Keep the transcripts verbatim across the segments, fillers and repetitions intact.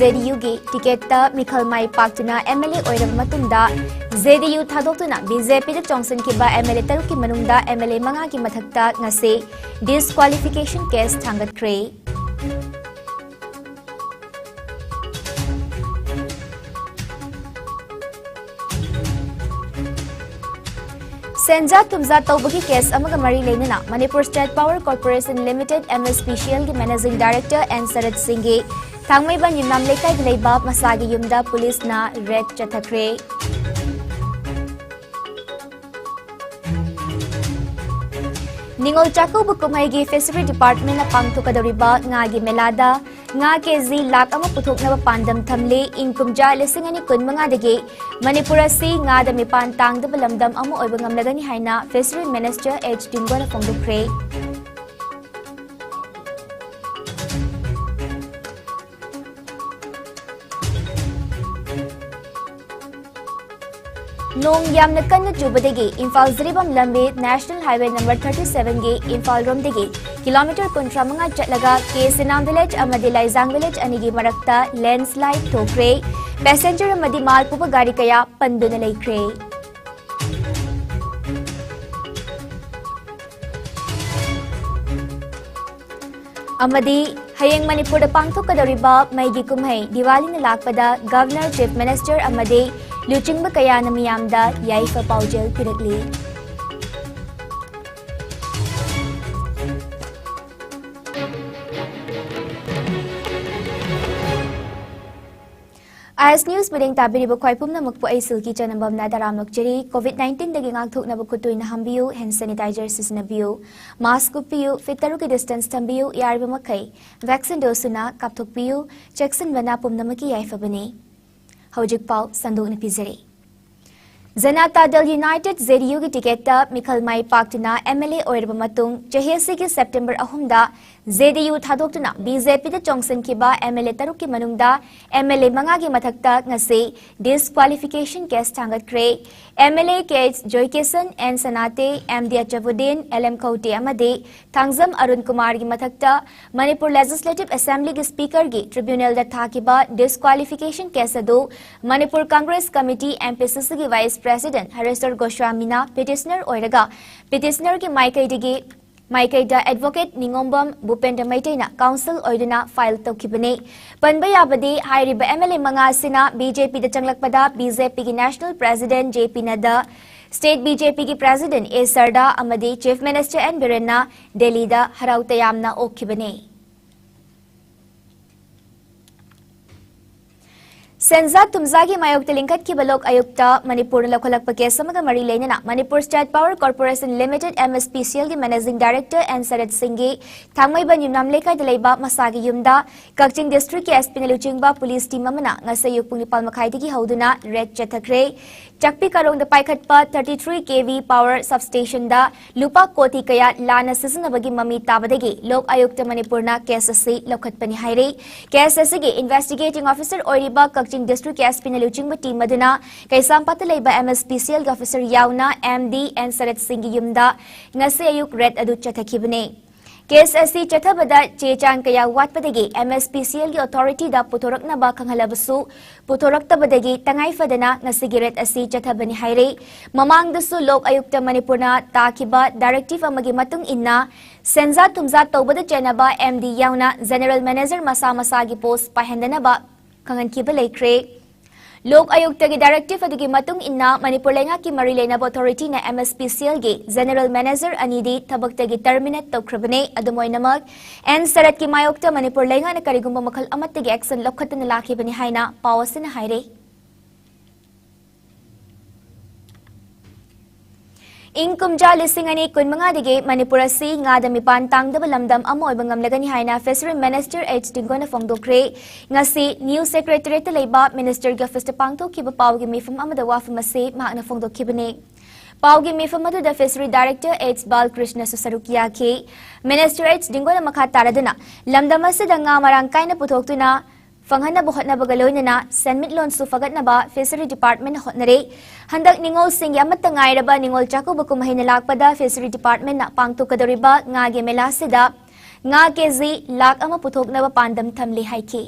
J ꯗꯤ ꯌꯨꯒꯤ ꯇꯤꯀꯦꯠꯇ ꯃꯤꯈꯜ ꯃꯥꯏ ꯄꯥꯛꯇꯨꯅ M L ꯑꯦ ꯑꯣꯏꯔꯕ ꯃꯇꯨꯡꯗ, ꯖꯦ ꯗꯤ ꯌꯨ ꯊꯥꯗꯣꯛꯇꯨꯅ ꯕꯤ ꯖꯦ ꯄꯤꯗ ꯆꯣꯡꯁꯤꯟꯈꯤꯕ ꯑꯦꯝ ꯑꯦꯜ ꯑꯦ ꯇꯔꯨꯛꯀꯤ ꯃꯅꯨꯡꯗ ꯑꯦꯝ ꯑꯦꯜ ꯑꯦ ꯃꯉꯥꯒꯤ ꯃꯊꯛꯇ ꯉꯁꯤ ꯗꯤꯁꯀ꯭ꯋꯥꯂꯤꯐꯤꯀꯦꯁꯟ ꯀꯦꯁ ꯊꯥꯡꯒꯠꯈ꯭ꯔꯦ꯫ ꯁꯦꯟꯖꯥ ꯊꯨꯝꯖꯥ ꯇꯧꯕꯒꯤ ꯀꯦꯁ ꯑꯃꯒ ꯃꯔꯤ ꯂꯩꯅꯅ Manipur state power corporation limited, M S P ꯁꯤ ꯑꯦꯜꯒꯤ ꯃꯦꯅꯦꯖꯤꯡ ꯗꯥꯏꯔꯦꯛꯇꯔ ꯑꯦꯟ ꯁꯔꯠ ꯁꯤꯡꯒꯤ ꯊꯥꯡꯃꯩꯕꯟ ꯌꯨꯝꯅꯥꯝ ꯂꯩꯀꯥꯏꯗ ꯂꯩꯕ ꯃꯁꯥꯒꯤ ꯌꯨꯝꯗ ꯄꯨꯂꯤꯁꯅ ꯔꯦꯗ ꯆꯠꯊꯈ꯭ꯔꯦ꯫ ꯅꯤꯉꯣꯜ ꯆꯥꯛꯀꯧꯕ ꯀꯨꯝꯍꯩꯒꯤ ꯐꯤꯁꯔꯤ ꯗꯤꯄꯥꯔꯠꯃꯦꯟꯅ ꯄꯥꯡꯊꯣꯛꯀꯗꯧꯔꯤꯕ ꯉꯥꯒꯤ ꯃꯦꯂꯥꯗ ꯉꯥ ꯀꯦꯖꯤ ꯂꯥꯈ ꯑꯃ ꯄꯨꯊꯣꯛꯅꯕ ꯄꯥꯟꯗꯝ ꯊꯝꯂꯤ꯫ ꯏꯪ ꯀꯨꯝꯖꯥ ꯂꯤꯁꯤꯡ ꯑꯅꯤ ꯀꯨꯟꯃꯉꯥꯗꯒꯤ ꯃꯅꯤꯄꯨꯔ ꯑꯁꯤ ꯉꯥꯗ ꯃꯤꯄꯥꯟ ꯇꯥꯡꯗꯕ ꯂꯝꯗꯝ ꯑꯃ ꯑꯣꯏꯕ ꯉꯝꯂꯒꯅꯤ ꯍꯥꯏꯅ ꯐꯤꯁꯔꯤ ꯃꯤꯅꯤꯁꯇꯔ ꯑꯦꯆ ꯇꯤꯡꯒꯣꯅ ꯐꯣꯡꯗꯣꯛꯈ꯭ꯔꯦ꯫ ꯅꯣꯡ ꯌꯥꯝꯅ ꯀꯟꯅ ꯆꯨꯕꯗꯒꯤ ꯏꯝꯐꯥꯜ ꯖꯤꯔꯤꯕꯥꯝ ꯂꯝꯕꯤ ꯅꯦꯁꯅꯦꯜ ꯍꯥꯏꯋꯦ ꯅꯝꯕꯔ ꯊꯥꯔꯇꯤ ꯁꯚꯦꯟꯒꯤ ꯏꯝꯐꯥꯜ ꯔꯣꯝꯗꯒꯤ ꯀꯤꯂꯣꯃꯤꯇꯔ ꯀꯨꯟꯊ꯭ꯔꯥ ꯃꯉꯥ ꯆꯠꯂꯒ ꯀꯦ ꯁꯤꯅꯥꯝ ꯚꯤꯂꯦꯖ ꯑꯃꯗꯤ ꯂꯥꯏꯖꯥꯡ ꯚꯤꯂꯦꯖ ꯑꯅꯤꯒꯤ ꯃꯔꯛꯇ ꯂꯦꯟꯁꯂꯥꯏꯗ ꯊꯣꯛꯈ꯭ꯔꯦ꯫ ꯄꯦꯁꯦꯟꯖꯔ ꯑꯃꯗꯤ ꯃꯥꯜ ꯄꯨꯕ ꯒꯥꯔꯤ ꯀꯌꯥ ꯄꯟꯗꯨꯅ ꯂꯩꯈ꯭ꯔꯦ꯫ ꯑꯃꯗꯤ ꯍꯌꯦꯡ ꯃꯅꯤꯄꯨꯔꯗ ꯄꯥꯡꯊꯣꯛꯀꯗꯧꯔꯤꯕ ꯃꯩꯒꯤ ꯀꯨꯝꯍꯩ ꯗꯤꯋꯥꯂꯤꯅ ꯂꯥꯛꯄꯗ ꯒꯚꯔꯅꯔ, ꯆꯤꯐ ꯃꯤꯅꯤꯁꯇꯔ ꯑꯃꯗꯤ ꯂꯨꯆꯤꯡꯕ ꯀꯌꯥꯅ ꯃꯤꯌꯥꯝꯗ ꯌꯥꯏꯐ ꯄꯥꯎꯖꯦꯜ ꯄꯤꯔꯛꯂꯤ꯫ ꯑꯥꯏ ꯑꯦꯁ ꯅ꯭ꯌꯨꯁ ꯃꯤꯠꯌꯦꯡ ꯇꯥꯕꯤꯔꯤꯕ ꯈ꯭ꯋꯥꯏ ꯄꯨꯝꯅꯃꯛꯄꯨ ꯑꯩ ꯁꯤꯜꯀꯤ ꯆꯅꯝꯕꯝꯅ ꯇꯔꯥꯝꯅ ꯑꯣꯛꯆꯔꯤ꯫ ꯀꯣꯚꯤꯗ ꯅꯥꯏꯟꯇꯤꯟꯗꯒꯤ ꯉꯥꯛꯊꯣꯛꯅꯕ ꯈꯨꯠ ꯇꯣꯏꯅ ꯍꯥꯝꯕꯤꯌꯨ, ꯍꯦꯟ ꯁꯦꯅꯤꯇꯥꯏꯖꯔ ꯁꯤꯖꯤꯟꯅꯕꯤꯌꯨ, ꯃꯥꯁꯛ ꯎꯞꯄꯤꯌꯨ, ꯐꯤꯠ ꯇꯔꯨꯛꯀꯤ ꯗꯤꯁꯇꯦꯟꯁ ꯊꯝꯕꯤꯌꯨ, ꯌꯥꯔꯤꯕ ꯃꯈꯩ ꯚꯦꯛꯁꯤꯟ ꯗꯣꯁ ꯁꯨꯅ ꯀꯥꯞꯊꯣꯛꯄꯤꯌꯨ꯫ ꯆꯦꯛꯁꯤꯟꯕꯅ ꯄꯨꯝꯅꯃꯛꯀꯤ ꯌꯥꯏꯐꯕꯅꯤ꯫ ꯍꯧꯖꯤꯛ ꯄꯥꯎ ꯁꯟꯗꯣꯛꯅ ꯄꯤꯖꯔꯤ꯫ ꯖꯅꯇꯥ ꯗꯜ ꯌꯨꯅꯥꯏꯇꯦꯗ, ꯖꯦ ꯗꯤ ꯌꯨꯒꯤ ꯇꯤꯀꯦꯠꯇ ꯃꯤꯈꯜ ꯃꯥꯏ ꯄꯥꯛꯇꯨꯅ ꯑꯦꯝ ꯑꯦꯜ ꯑꯦ ꯑꯣꯏꯔꯕ ꯃꯇꯨꯡ, ꯆꯍꯤ ꯑꯁꯤꯒꯤ ꯁꯦꯞꯇꯦꯝꯕꯔ ꯑꯍꯨꯝꯗ ꯖꯦ ꯗꯤ ꯌꯨ ꯊꯥꯗꯣꯛꯇꯨꯅ ꯕꯤ ꯖꯦ ꯄꯤꯗ ꯆꯣꯡꯁꯤꯟꯈꯤꯕ ꯑꯦꯝ ꯑꯦꯜ ꯑꯦ ꯇꯔꯨꯛꯀꯤ ꯃꯅꯨꯡꯗ ꯑꯦꯝ ꯑꯦꯜ ꯑꯦ ꯃꯉꯥꯒꯤ ꯃꯊꯛꯇ ꯉꯁꯤ ꯗꯤꯁꯀ꯭ꯋꯥꯂꯤꯐꯤꯀꯦꯁꯟ ꯀꯦꯁ ꯊꯥꯡꯒꯠꯈ꯭ꯔꯦ꯫ M L A K H Joykishan, N Sanate, M D Achabuddin, L M Khaute ꯑꯃꯗꯤ ꯊꯥꯡꯖꯝ ꯑꯔꯨꯟ ꯀꯨꯃꯥꯔꯒꯤ ꯃꯊꯛꯇ ꯃꯅꯤꯄꯨꯔ ꯂꯦꯖꯤꯁꯂꯦꯇꯤꯚ ꯑꯦꯁꯦꯝꯕ꯭ꯂꯤꯒꯤ ꯁ꯭ꯄꯤꯀꯔꯒꯤ ꯇ꯭ꯔꯤꯕ꯭ꯌꯨꯅꯦꯜꯗ ꯊꯥꯈꯤꯕ ꯗꯤꯁꯀ꯭ꯋꯥꯂꯤꯐꯤꯀꯦꯁꯟ ꯀꯦꯁ ꯑꯗꯨ Manipur Congress committee, M P ꯁꯤ ꯁꯤꯒꯤ ꯚꯥꯏꯁ ꯄ꯭ꯔꯦꯁꯤꯗꯦꯟꯠ ꯍꯔꯦꯁ꯭ꯋꯔ ꯒꯣꯁ꯭ꯋꯥꯃꯤꯅ ꯄꯤꯇꯤꯁꯅꯔ ꯑꯣꯏꯔꯒ ꯄꯤꯇꯤꯁꯅꯔꯒꯤ ꯃꯥꯏꯀꯩꯗꯒꯤ ꯃꯥꯏꯀꯩꯗ ꯑꯦꯗꯚꯣꯀꯦꯠ ꯅꯤꯉꯣꯝꯕꯝ ꯚꯨꯄꯦꯟꯗ꯭ꯔ ꯃꯩꯇꯩꯅ ꯀꯥꯎꯟꯁꯤꯜ ꯑꯣꯏꯗꯨꯅ ꯐꯥꯏꯜ ꯇꯧꯈꯤꯕꯅꯤ꯫ ꯄꯟꯕ ꯌꯥꯕꯗꯤ, ꯍꯥꯏꯔꯤꯕ ꯑꯦꯝ ꯑꯦꯜ ꯑꯦ ꯃꯉꯥ ꯑꯁꯤꯅ ꯕꯤ ꯖꯦ ꯄꯤꯗ ꯆꯪꯂꯛꯄꯗ ꯕꯤ ꯖꯦ ꯄꯤꯒꯤ ꯅꯦꯁꯅꯦꯜ ꯄ꯭ꯔꯦꯁꯤꯗꯦꯟꯠ ꯖꯦ ꯄꯤ ꯅꯗ꯭ꯗꯥ, ꯁ꯭ꯇꯦꯠ ꯕꯤ ꯖꯦ ꯄꯤꯒꯤ ꯄ꯭ꯔꯦꯁꯤꯗꯦꯟꯠ ꯑꯦ ꯁꯔꯗꯥ ꯑꯃꯗꯤ ꯆꯤꯐ ꯃꯤꯅꯤꯁꯇꯔ ꯑꯦꯟ ꯕꯤꯔꯦꯟꯅ ꯗꯦꯜꯂꯤꯗ ꯍꯔꯥꯎ ꯇꯌꯥꯝꯅ ꯑꯣꯛꯈꯤꯕꯅꯤ꯫ ꯁꯦꯟꯖꯥ ꯊꯨꯝꯖꯥꯒꯤ ꯃꯥꯌꯣꯛꯇ ꯂꯤꯡꯈꯠꯈꯤꯕ ꯂꯣꯛ ꯑꯌꯨꯛꯇ ꯃꯅꯤꯄꯨꯔꯅ ꯂꯧꯈꯠꯂꯛꯄ ꯀꯦꯁ ꯑꯃꯒ ꯃꯔꯤ ꯂꯩꯅꯅ Manipur state power corporation limited, M S P ꯁꯤ ꯑꯦꯜꯒꯤ ꯃꯦꯅꯦꯖꯤꯡ ꯗꯥꯏꯔꯦꯛꯇꯔ ꯑꯦꯟ ꯁꯔꯠ ꯁꯤꯡꯒꯤ ꯊꯥꯡꯃꯩꯕꯟ ꯌꯨꯝꯅꯥꯝ ꯂꯩꯀꯥꯏꯗ ꯂꯩꯕ ꯃꯁꯥꯒꯤ ꯌꯨꯝꯗ ꯀꯛꯆꯤꯡ ꯗꯤꯁꯇ꯭ꯔꯤꯛꯀꯤ ꯑꯦꯁ ꯄꯤꯅ ꯂꯨꯆꯤꯡꯕ ꯄꯨꯂꯤꯁ ꯇꯤꯝ ꯑꯃꯅ ꯉꯁꯤ ꯑꯌꯨꯛ ꯄꯨꯡ ꯅꯤꯄꯥꯜ ꯃꯈꯥꯏꯗꯒꯤ ꯍꯧꯗꯨꯅ ꯔꯦꯗ ꯆꯠꯊꯈ꯭ꯔꯦ꯫ ꯆꯥꯛꯄꯤ ꯀꯥꯔꯣꯡꯗ ꯄꯥꯏꯈꯠꯄ ꯊꯥꯔꯇꯤ ꯊ꯭ꯔꯤ ꯀꯦ ꯚꯤ ꯄꯥꯋꯔ ꯁꯕꯁ꯭ꯇꯦꯁꯟꯗ ꯂꯨꯄꯥ ꯀꯣꯇꯤ ꯀꯌꯥ ꯂꯥꯟꯅ ꯁꯤꯖꯤꯟꯅꯕꯒꯤ ꯃꯃꯤ ꯇꯥꯕꯗꯒꯤ ꯂꯣꯛ ꯑꯌꯨꯛꯇ ꯃꯅꯤꯄꯨꯔꯅ ꯀꯦꯁ ꯑꯁꯤ ꯂꯧꯈꯠꯄꯅꯤ ꯍꯥꯏꯔꯤ꯫ ꯀꯦꯁ ꯑꯁꯤꯒꯤ ꯏꯟꯚꯦꯁꯇꯤꯒꯦꯇꯤꯡ ꯑꯣꯐꯤꯁꯔ ꯑꯣꯏꯔꯤꯕ ꯀꯛꯆꯤꯡ ꯗꯤꯁꯇ꯭ꯔꯤꯛꯀꯤ ꯑꯦꯁ ꯄꯤꯅ ꯂꯨꯆꯤꯡꯕ ꯇꯤꯝ ꯑꯗꯨꯅ ꯀꯩꯁꯥꯝꯄꯥꯠꯇ ꯂꯩꯕ ꯑꯦꯝ ꯑꯦꯁ ꯄꯤ ꯁꯤ ꯑꯦꯜꯒꯤ ꯑꯣꯐꯤꯁꯔ ꯌꯥꯎꯅ ꯑꯦꯝ ꯗꯤ ꯑꯦꯟ ꯁꯔꯠ ꯁꯤꯡꯒꯤ ꯌꯨꯝꯗ ꯉꯁꯤ ꯑꯌꯨꯛ ꯔꯦꯗ ꯑꯗꯨ ꯆꯠꯊꯈꯤꯕꯅꯤ꯫ ꯀꯦꯁ ꯑꯁꯤ ꯆꯠꯊꯕꯗ ꯆꯦ ꯆꯥꯡ ꯀꯌꯥ ꯋꯥꯠꯄꯗꯒꯤ ꯑꯦꯝ ꯑꯦꯁ ꯄꯤ ꯁꯤ ꯑꯦꯜꯒꯤ ꯑꯣꯊꯣꯔꯤꯇꯤꯗ ꯄꯨꯊꯣꯔꯛꯅꯕ ꯈꯪꯍꯜꯂꯕꯁꯨ ꯄꯨꯊꯣꯔꯛꯇꯕꯗꯒꯤ ꯇꯉꯥꯏ ꯐꯗꯅ ꯉꯁꯤꯒꯤ ꯔꯦꯗ ꯑꯁꯤ ꯆꯠꯊꯕꯅꯤ ꯍꯥꯏꯔꯤ꯫ ꯃꯃꯥꯡꯗꯁꯨ ꯂꯣꯛ ꯑꯌꯨꯛꯇ ꯃꯅꯤꯄꯨꯔꯅ ꯇꯥꯈꯤꯕ ꯗꯥꯏꯔꯦꯛꯇꯤꯚ ꯑꯃꯒꯤ ꯃꯇꯨꯡ ꯏꯟꯅ ꯁꯦꯟꯖꯥ ꯊꯨꯝꯖꯥ ꯇꯧꯕꯗ ꯆꯦꯟꯅꯕ ꯑꯦꯝ ꯗꯤ ꯌꯥꯎꯅ ꯖꯦꯅꯔꯦꯜ ꯃꯦꯅꯦꯖꯔ ꯃꯁꯥ ꯃꯁꯥꯒꯤ ꯄꯣꯁ ꯄꯥꯏꯍꯟꯗꯅꯕ ꯈꯪꯍꯟꯈꯤꯕ ꯂꯩꯈ꯭ꯔꯦ꯫ ꯂꯣꯛ ꯑꯌꯨꯛꯇꯒꯤ ꯗꯥꯏꯔꯦꯛꯇꯤꯚ ꯑꯗꯨꯒꯤ ꯃꯇꯨꯡ ꯏꯟꯅ ꯃꯅꯤꯄꯨꯔ ꯂꯩꯉꯥꯛꯀꯤ ꯃꯔꯤ ꯂꯩꯅꯕ ꯑꯣꯊꯣꯔꯤꯇꯤꯅ ꯑꯦꯝ ꯑꯦꯁ ꯄꯤ ꯁꯤ ꯑꯦꯜꯒꯤ ꯖꯦꯅꯔꯦꯜ ꯃꯦꯅꯦꯖꯔ ꯑꯅꯤꯗꯤ ꯊꯕꯛꯇꯒꯤ ꯇꯔꯃꯤꯅꯦꯠ ꯇꯧꯈ꯭ꯔꯕꯅꯤ꯫ ꯑꯗꯨꯝ ꯑꯣꯏꯅꯃꯛ, ꯑꯦꯟ ꯁꯔꯠꯀꯤ ꯃꯥꯌꯣꯛꯇ ꯃꯅꯤꯄꯨꯔ ꯂꯩꯉꯥꯛꯅ ꯀꯔꯤꯒꯨꯝꯕ ꯃꯈꯜ ꯑꯃꯠꯇꯒꯤ ꯑꯦꯛꯁꯟ ꯂꯧꯈꯠꯇꯅ ꯂꯥꯛꯈꯤꯕꯅꯤ ꯍꯥꯏꯅ ꯄꯥꯎ ꯑꯁꯤꯅ ꯍꯥꯏꯔꯤ꯫ ꯏꯪ ꯀꯨꯝꯖꯥ ꯂꯤꯁꯤꯡ ꯑꯅꯤ ꯀꯨꯟꯃꯉꯥꯗꯒꯤ ꯃꯅꯤꯄꯨꯔ ꯑꯁꯤ ꯉꯥꯗ ꯃꯤꯄꯥꯟ ꯇꯥꯡꯗꯕ ꯂꯝꯗꯝ ꯑꯃ ꯑꯣꯏꯕ ꯉꯝꯂꯒꯅꯤ ꯍꯥꯏꯅ ꯐꯤꯁꯔꯤ ꯃꯤꯅꯤꯁꯇꯔ ꯑꯩꯆ ꯇꯤꯡꯒꯣꯅ ꯐꯣꯡꯗꯣꯛꯈ꯭ꯔꯦ꯫ ꯉꯁꯤ ꯅ꯭ꯌꯨ ꯁꯦꯀ꯭ꯔꯦꯇꯔꯤꯌꯦꯠꯇ ꯂꯩꯕ ꯃꯤꯅꯤꯁꯇꯔꯒꯤ ꯑꯣꯐꯤꯁꯇ ꯄꯥꯡꯊꯣꯛꯈꯤꯕ ꯄꯥꯎꯒꯤ ꯃꯤꯐꯝ ꯑꯃꯗ ꯋꯥꯐꯝ ꯑꯁꯤ ꯃꯍꯥꯛꯅ ꯐꯣꯡꯗꯣꯛꯈꯤꯕꯅꯤ꯫ ꯄꯥꯎꯒꯤ ꯃꯤꯐꯝ ꯑꯗꯨꯗ Fishery Director H ꯕꯥꯂꯀ꯭ꯔꯤꯁꯅꯁꯨ ꯁꯔꯨꯛ ꯌꯥꯈꯤ꯫ Minister H ꯗꯤꯡꯒꯣꯅ ꯃꯈꯥ ꯇꯥꯔꯗꯨꯅ ꯂꯝꯗꯝ ꯑꯁꯤꯗ ꯉꯥ ꯃꯔꯥꯡ ꯀꯥꯏꯅ ꯄꯨꯊꯣꯛꯇꯨꯅ ꯐꯪꯍꯟꯅꯕ ꯍꯣꯠꯅꯕꯒ ꯂꯣꯏꯅꯅ ꯁꯦꯟꯃꯤꯠꯂꯣꯟꯁꯨ ꯐꯒꯠꯅꯕ Fishery Department ꯍꯣꯠꯅꯔꯤ꯫ ꯍꯟꯗꯛ ꯅꯤꯉꯣꯜꯁꯤꯡꯒꯤ ꯑꯃꯠꯇ ꯉꯥꯏꯔꯕ ꯅꯤꯉꯣꯜ ꯆꯥꯛꯀꯧꯕ ꯀꯨꯝꯍꯩꯅ ꯂꯥꯛꯄꯗ Fishery Department ꯄꯥꯡꯊꯣꯛꯀꯗꯧꯔꯤꯕ ꯉꯥꯒꯤ ꯃꯦꯂꯥ ꯑꯁꯤꯗ ꯉꯥ ꯀꯦꯖꯤ ꯂꯥꯈ ꯑꯃ ꯄꯨꯊꯣꯛꯅꯕ ꯄꯥꯟꯗꯝ ꯊꯝꯂꯤ ꯍꯥꯏꯈꯤ꯫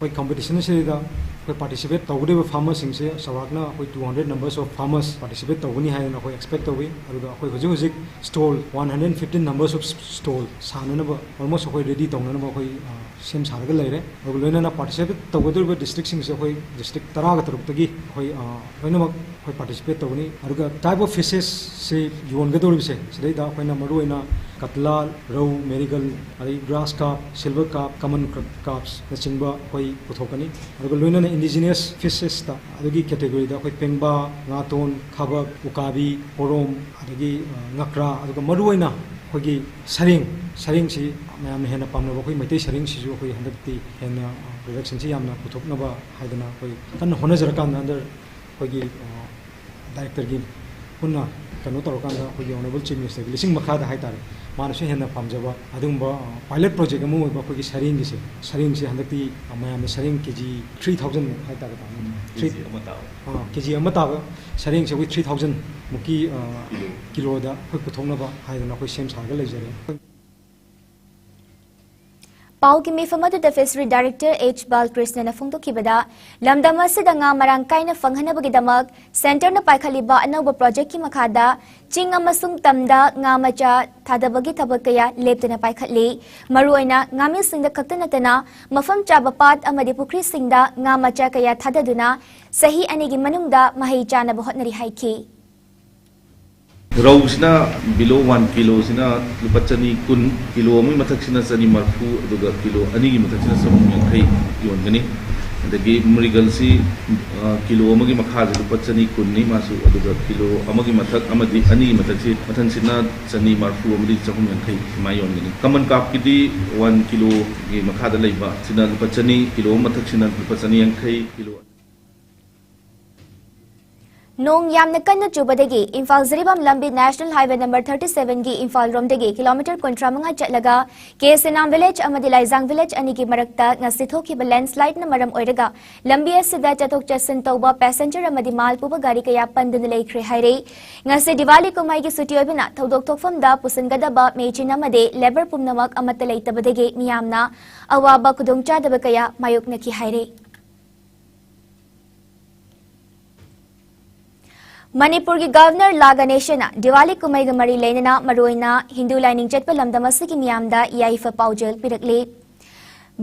ꯑꯩꯈꯣꯏ competition ꯑꯁꯤꯗ ꯑꯩꯈꯣꯏ participate ꯇꯧꯒꯗꯧꯔꯤꯕ farmerꯁꯤꯡꯁꯦ ꯆꯥꯎꯔꯥꯛꯅ ꯑꯩꯈꯣꯏ two hundred numbers of farmers participate ꯇꯧꯒꯅꯤ ꯍꯥꯏꯗꯅ ꯑꯩꯈꯣꯏ expect ꯇꯧꯏ꯫ ꯑꯗꯨꯒ ꯑꯩꯈꯣꯏ ꯍꯧꯖꯤꯛ ꯍꯧꯖꯤꯛ stall one hundred fifteen numbers of stall ꯁꯥꯟꯅꯅꯕ almost ꯑꯩꯈꯣꯏ ready ꯇꯧꯅꯅꯕ ꯑꯩꯈꯣꯏ, ꯑ, ꯁꯦꯝ ꯁꯥꯔꯒ ꯂꯩꯔꯦ꯫ ꯑꯗꯨꯒ ꯂꯣꯏꯅꯅ participate ꯇꯧꯒꯗꯧꯔꯤꯕ districtꯁꯤꯡꯁꯦ ꯑꯩꯈꯣꯏ district ꯇꯔꯥꯒ ꯇꯔꯨꯛꯇꯒꯤ ꯑꯩꯈꯣꯏ, ꯑ, ꯂꯣꯏꯅꯃꯛ ꯑꯩꯈꯣꯏ participate ꯇꯧꯒꯅꯤ꯫ ꯑꯗꯨꯒ type of fishꯁꯤ ꯌꯣꯟꯒꯗꯧꯔꯤꯕꯁꯦ ꯁꯤꯗꯩꯗ ꯑꯩꯈꯣꯏꯅ ꯃꯔꯨꯑꯣꯏꯅ ꯀꯠꯂꯥ, ꯔꯧ, marigal, ꯑꯗꯩ grass carp, silver carp, common carpsꯅꯆꯤꯡꯕ ꯑꯩꯈꯣꯏ ꯄꯨꯊꯣꯛꯀꯅꯤ꯫ ꯑꯗꯨꯒ ꯂꯣꯏꯅꯅ indigenous fishesꯇ ꯑꯗꯨꯒꯤ categoryꯗ ꯑꯩꯈꯣꯏ ꯄꯦꯡꯕꯥ, ꯉꯥꯇꯣꯟ, ꯈꯥꯕꯛ, ꯎꯀꯥꯕꯤ, ꯄꯣꯔꯣꯝ, ꯑꯗꯒꯤ, ꯑ, ꯉꯀ꯭ꯔꯥ, ꯑꯗꯨꯒ ꯃꯔꯨꯑꯣꯏꯅ ꯑꯩꯈꯣꯏꯒꯤ ꯁꯔꯦꯡ, ꯁꯔꯦꯡꯁꯤ ꯃꯌꯥꯝꯅ ꯍꯦꯟꯅ ꯄꯥꯝꯅꯕ ꯑꯩꯈꯣꯏ ꯃꯩꯇꯩ ꯁꯔꯦꯡꯁꯤꯁꯨ ꯑꯩꯈꯣꯏ ꯍꯟꯗꯛꯇꯤ ꯍꯦꯟꯅ, ꯑ, productionꯁꯤ ꯌꯥꯝꯅ ꯄꯨꯊꯣꯛꯅꯕ ꯍꯥꯏꯗꯅ ꯑꯩꯈꯣꯏ ꯀꯟꯅ ꯍꯣꯠꯅꯖꯔꯀꯥꯟꯗ under ꯑꯩꯈꯣꯏꯒꯤ, ꯑ, directorꯒꯤ ꯄꯨꯟꯅ ꯀꯩꯅꯣ ꯇꯧꯔꯀꯥꯟꯗ ꯑꯩꯈꯣꯏꯒꯤ honourable chief ministerꯒꯤ ꯂꯤꯁꯤꯡ ꯃꯈꯥꯗ ꯍꯥꯏꯇꯥꯔꯦ, ꯃꯥꯅꯁꯨ ꯍꯦꯟꯅ ꯄꯥꯝꯖꯕ ꯑꯗꯨꯒꯨꯝꯕ, ꯑ, pilot project ꯑꯃ ꯑꯣꯏꯕ ꯑꯩꯈꯣꯏꯒꯤ ꯁꯔꯦꯡꯒꯤꯁꯦ, ꯁꯔꯦꯡꯁꯦ ꯍꯟꯗꯛꯇꯤ, ꯑ, ꯃꯌꯥꯝꯅ ꯁꯔꯦꯡ KG three thousandꯃꯨꯛ ꯍꯥꯏꯇꯥꯔꯦ, ꯇꯥꯃꯣ꯫ Three, KG ꯑꯃ ꯇꯥꯕ꯫ ꯑ, KG ꯑꯃ ꯇꯥꯕ ꯁꯔꯦꯡꯁꯦ ꯑꯩꯈꯣꯏ three thousandꯃꯨꯛꯀꯤ, ꯑ, ꯀꯤꯂꯣ꯫ ꯀꯤꯂꯣꯗ ꯑꯩꯈꯣꯏ ꯄꯨꯊꯣꯛꯅꯕ ꯍꯥꯏꯗꯅ ꯑꯩꯈꯣꯏ ꯁꯦꯝ ꯁꯥꯔꯒ ꯂꯩꯖꯔꯦ꯫ ꯄꯥꯎꯒꯤ ꯃꯤꯐꯝ ꯑꯗꯨꯗ Fishery Director H ꯕꯥꯂꯀ꯭ꯔꯤꯁꯅꯅ ꯐꯣꯡꯗꯣꯛꯈꯤꯕꯗ, ꯂꯝꯗꯝ ꯑꯁꯤꯗ ꯉꯥ ꯃꯔꯥꯡ ꯀꯥꯏꯅ ꯐꯪꯍꯟꯅꯕꯒꯤꯗꯃꯛ centreꯅ ꯄꯥꯏꯈꯠꯂꯤꯕ ꯑꯅꯧꯕ projectꯀꯤ ꯃꯈꯥꯗ ꯆꯤꯡ ꯑꯃꯁꯨꯡ ꯇꯝꯗ ꯉꯥ ꯃꯆꯥ ꯊꯥꯗꯕꯒꯤ ꯊꯕꯛ ꯀꯌꯥ ꯂꯦꯞꯇꯅ ꯄꯥꯏꯈꯠꯂꯤ꯫ ꯃꯔꯨꯑꯣꯏꯅ ꯉꯥꯃꯤꯁꯤꯡꯗ ꯈꯛꯇ ꯅꯠꯇꯅ ꯃꯐꯝ ꯆꯥꯕ ꯄꯥꯠ ꯑꯃꯗꯤ ꯄꯨꯈ꯭ꯔꯤꯁꯤꯡꯗ ꯉꯥ ꯃꯆꯥ ꯀꯌꯥ ꯊꯥꯗꯗꯨꯅ ꯆꯍꯤ ꯑꯅꯤꯒꯤ ꯃꯅꯨꯡꯗ ꯃꯍꯩ ꯆꯥꯅꯕ ꯍꯣꯠꯅꯔꯤ ꯍꯥꯏꯈꯤ꯫ ꯔꯧꯁꯤꯅ below one kiloꯁꯤꯅ ꯂꯨꯄꯥ ꯆꯅꯤ ꯀꯨꯟ, ꯀꯤꯂꯣ ꯑꯃꯒꯤ ꯃꯊꯛꯁꯤꯅ ꯆꯅꯤ ꯃꯔꯤꯐꯨ, ꯑꯗꯨꯒ ꯀꯤꯂꯣ ꯑꯅꯤꯒꯤ ꯃꯊꯛꯁꯤꯅ ꯆꯍꯨꯝ ꯌꯥꯡꯈꯩ ꯌꯣꯟꯒꯅꯤ꯫ ꯑꯗꯒꯤ marigalꯁꯤ, ꯑ, ꯀꯤꯂꯣ ꯑꯃꯒꯤ ꯃꯈꯥꯁꯦ ꯂꯨꯄꯥ ꯆꯅꯤ ꯀꯨꯟꯅꯤ ꯃꯥꯁꯨ, ꯑꯗꯨꯒ ꯀꯤꯂꯣ ꯑꯃꯒꯤ ꯃꯊꯛ ꯑꯃꯗꯤ ꯑꯅꯤꯒꯤ ꯃꯊꯛꯁꯤ, ꯃꯊꯪꯁꯤꯅ ꯆꯅꯤ ꯃꯔꯤꯐꯨ ꯑꯃꯗꯤ ꯆꯍꯨꯝ ꯌꯥꯡꯈꯩ ꯁꯨꯃꯥꯏꯅ ꯌꯣꯟꯒꯅꯤ꯫ Common carpꯀꯤꯗꯤ one kiloꯒꯤ ꯃꯈꯥꯗ ꯂꯩꯕ ꯁꯤꯅ ꯂꯨꯄꯥ ꯆꯅꯤ, ꯀꯤꯂꯣ ꯑꯃ ꯃꯊꯛꯁꯤꯅ ꯂꯨꯄꯥ ꯆꯅꯤ ꯌꯥꯡꯈꯩ, ꯀꯤꯂꯣ ꯅꯣꯡ ꯌꯥꯝꯅ ꯀꯟꯅ ꯆꯨꯕꯗꯒꯤ ꯏꯝꯐꯥꯜ ꯖꯤꯔꯤꯕꯥꯝ ꯂꯝꯕꯤ National Highway number thirty seven ꯒꯤ ꯏꯝꯐꯥꯜ ꯔꯣꯝꯗꯒꯤ kilometre ꯀꯨꯟꯊ꯭ꯔꯥ ꯃꯉꯥ ꯆꯠꯂꯒ ꯀꯦ ꯁꯦꯅꯥꯝ village ꯑꯃꯗꯤ ꯂꯥꯏꯖꯥꯡ village ꯑꯅꯤꯒꯤ ꯃꯔꯛꯇ ꯉꯁꯤ ꯊꯣꯛꯈꯤꯕ landslide ꯅ ꯃꯔꯝ ꯑꯣꯏꯔꯒ ꯂꯝꯕꯤ ꯑꯁꯤꯗ ꯆꯠꯊꯣꯛ ꯆꯠꯁꯤꯟ ꯇꯧꯕ passenger ꯑꯃꯗꯤ ꯃꯥꯜ ꯄꯨꯕ ꯒꯥꯔꯤ ꯀꯌꯥ ꯄꯟꯗꯨꯅ ꯂꯩꯈ꯭ꯔꯦ ꯍꯥꯏꯔꯦ꯫ ꯉꯁꯤ ꯗꯤꯋꯥꯂꯤ ꯀꯨꯝꯍꯩꯒꯤ ꯁꯨꯇꯤ ꯑꯣꯏꯕꯅ ꯊꯧꯗꯣꯛ ꯊꯣꯛꯐꯝꯗ ꯄꯨꯁꯤꯟꯒꯗꯕ ꯃꯦꯆꯤꯟ ꯑꯃꯗꯤ labour ꯄꯨꯝꯅꯃꯛ ꯑꯃꯠꯇ ꯂꯩꯇꯕꯗꯒꯤ ꯃꯤꯌꯥꯝꯅ ꯑꯋꯥꯕ ꯈꯨꯗꯣꯡꯆꯥꯗꯕ ꯀꯌꯥ ꯃꯥꯌꯣꯛꯅꯈꯤ ꯍꯥꯏꯔꯦ꯫ ꯃꯅꯤꯄꯨꯔꯒꯤ Governor ꯂꯥ ꯒꯅꯦꯁꯟꯅ ꯗꯤꯋꯥꯂꯤ ꯀꯨꯝꯍꯩꯒ ꯃꯔꯤ ꯂꯩꯅꯅ ꯃꯔꯨꯑꯣꯏꯅ ꯍꯤꯟꯗꯨ ꯂꯥꯏꯅꯤꯡ ꯆꯠꯄ ꯂꯝꯗꯝ ꯑꯁꯤꯒꯤ ꯃꯤꯌꯥꯝꯗ ꯌꯥꯏꯐ ꯄꯥꯎꯖꯦꯜ ꯄꯤꯔꯛꯂꯤ꯫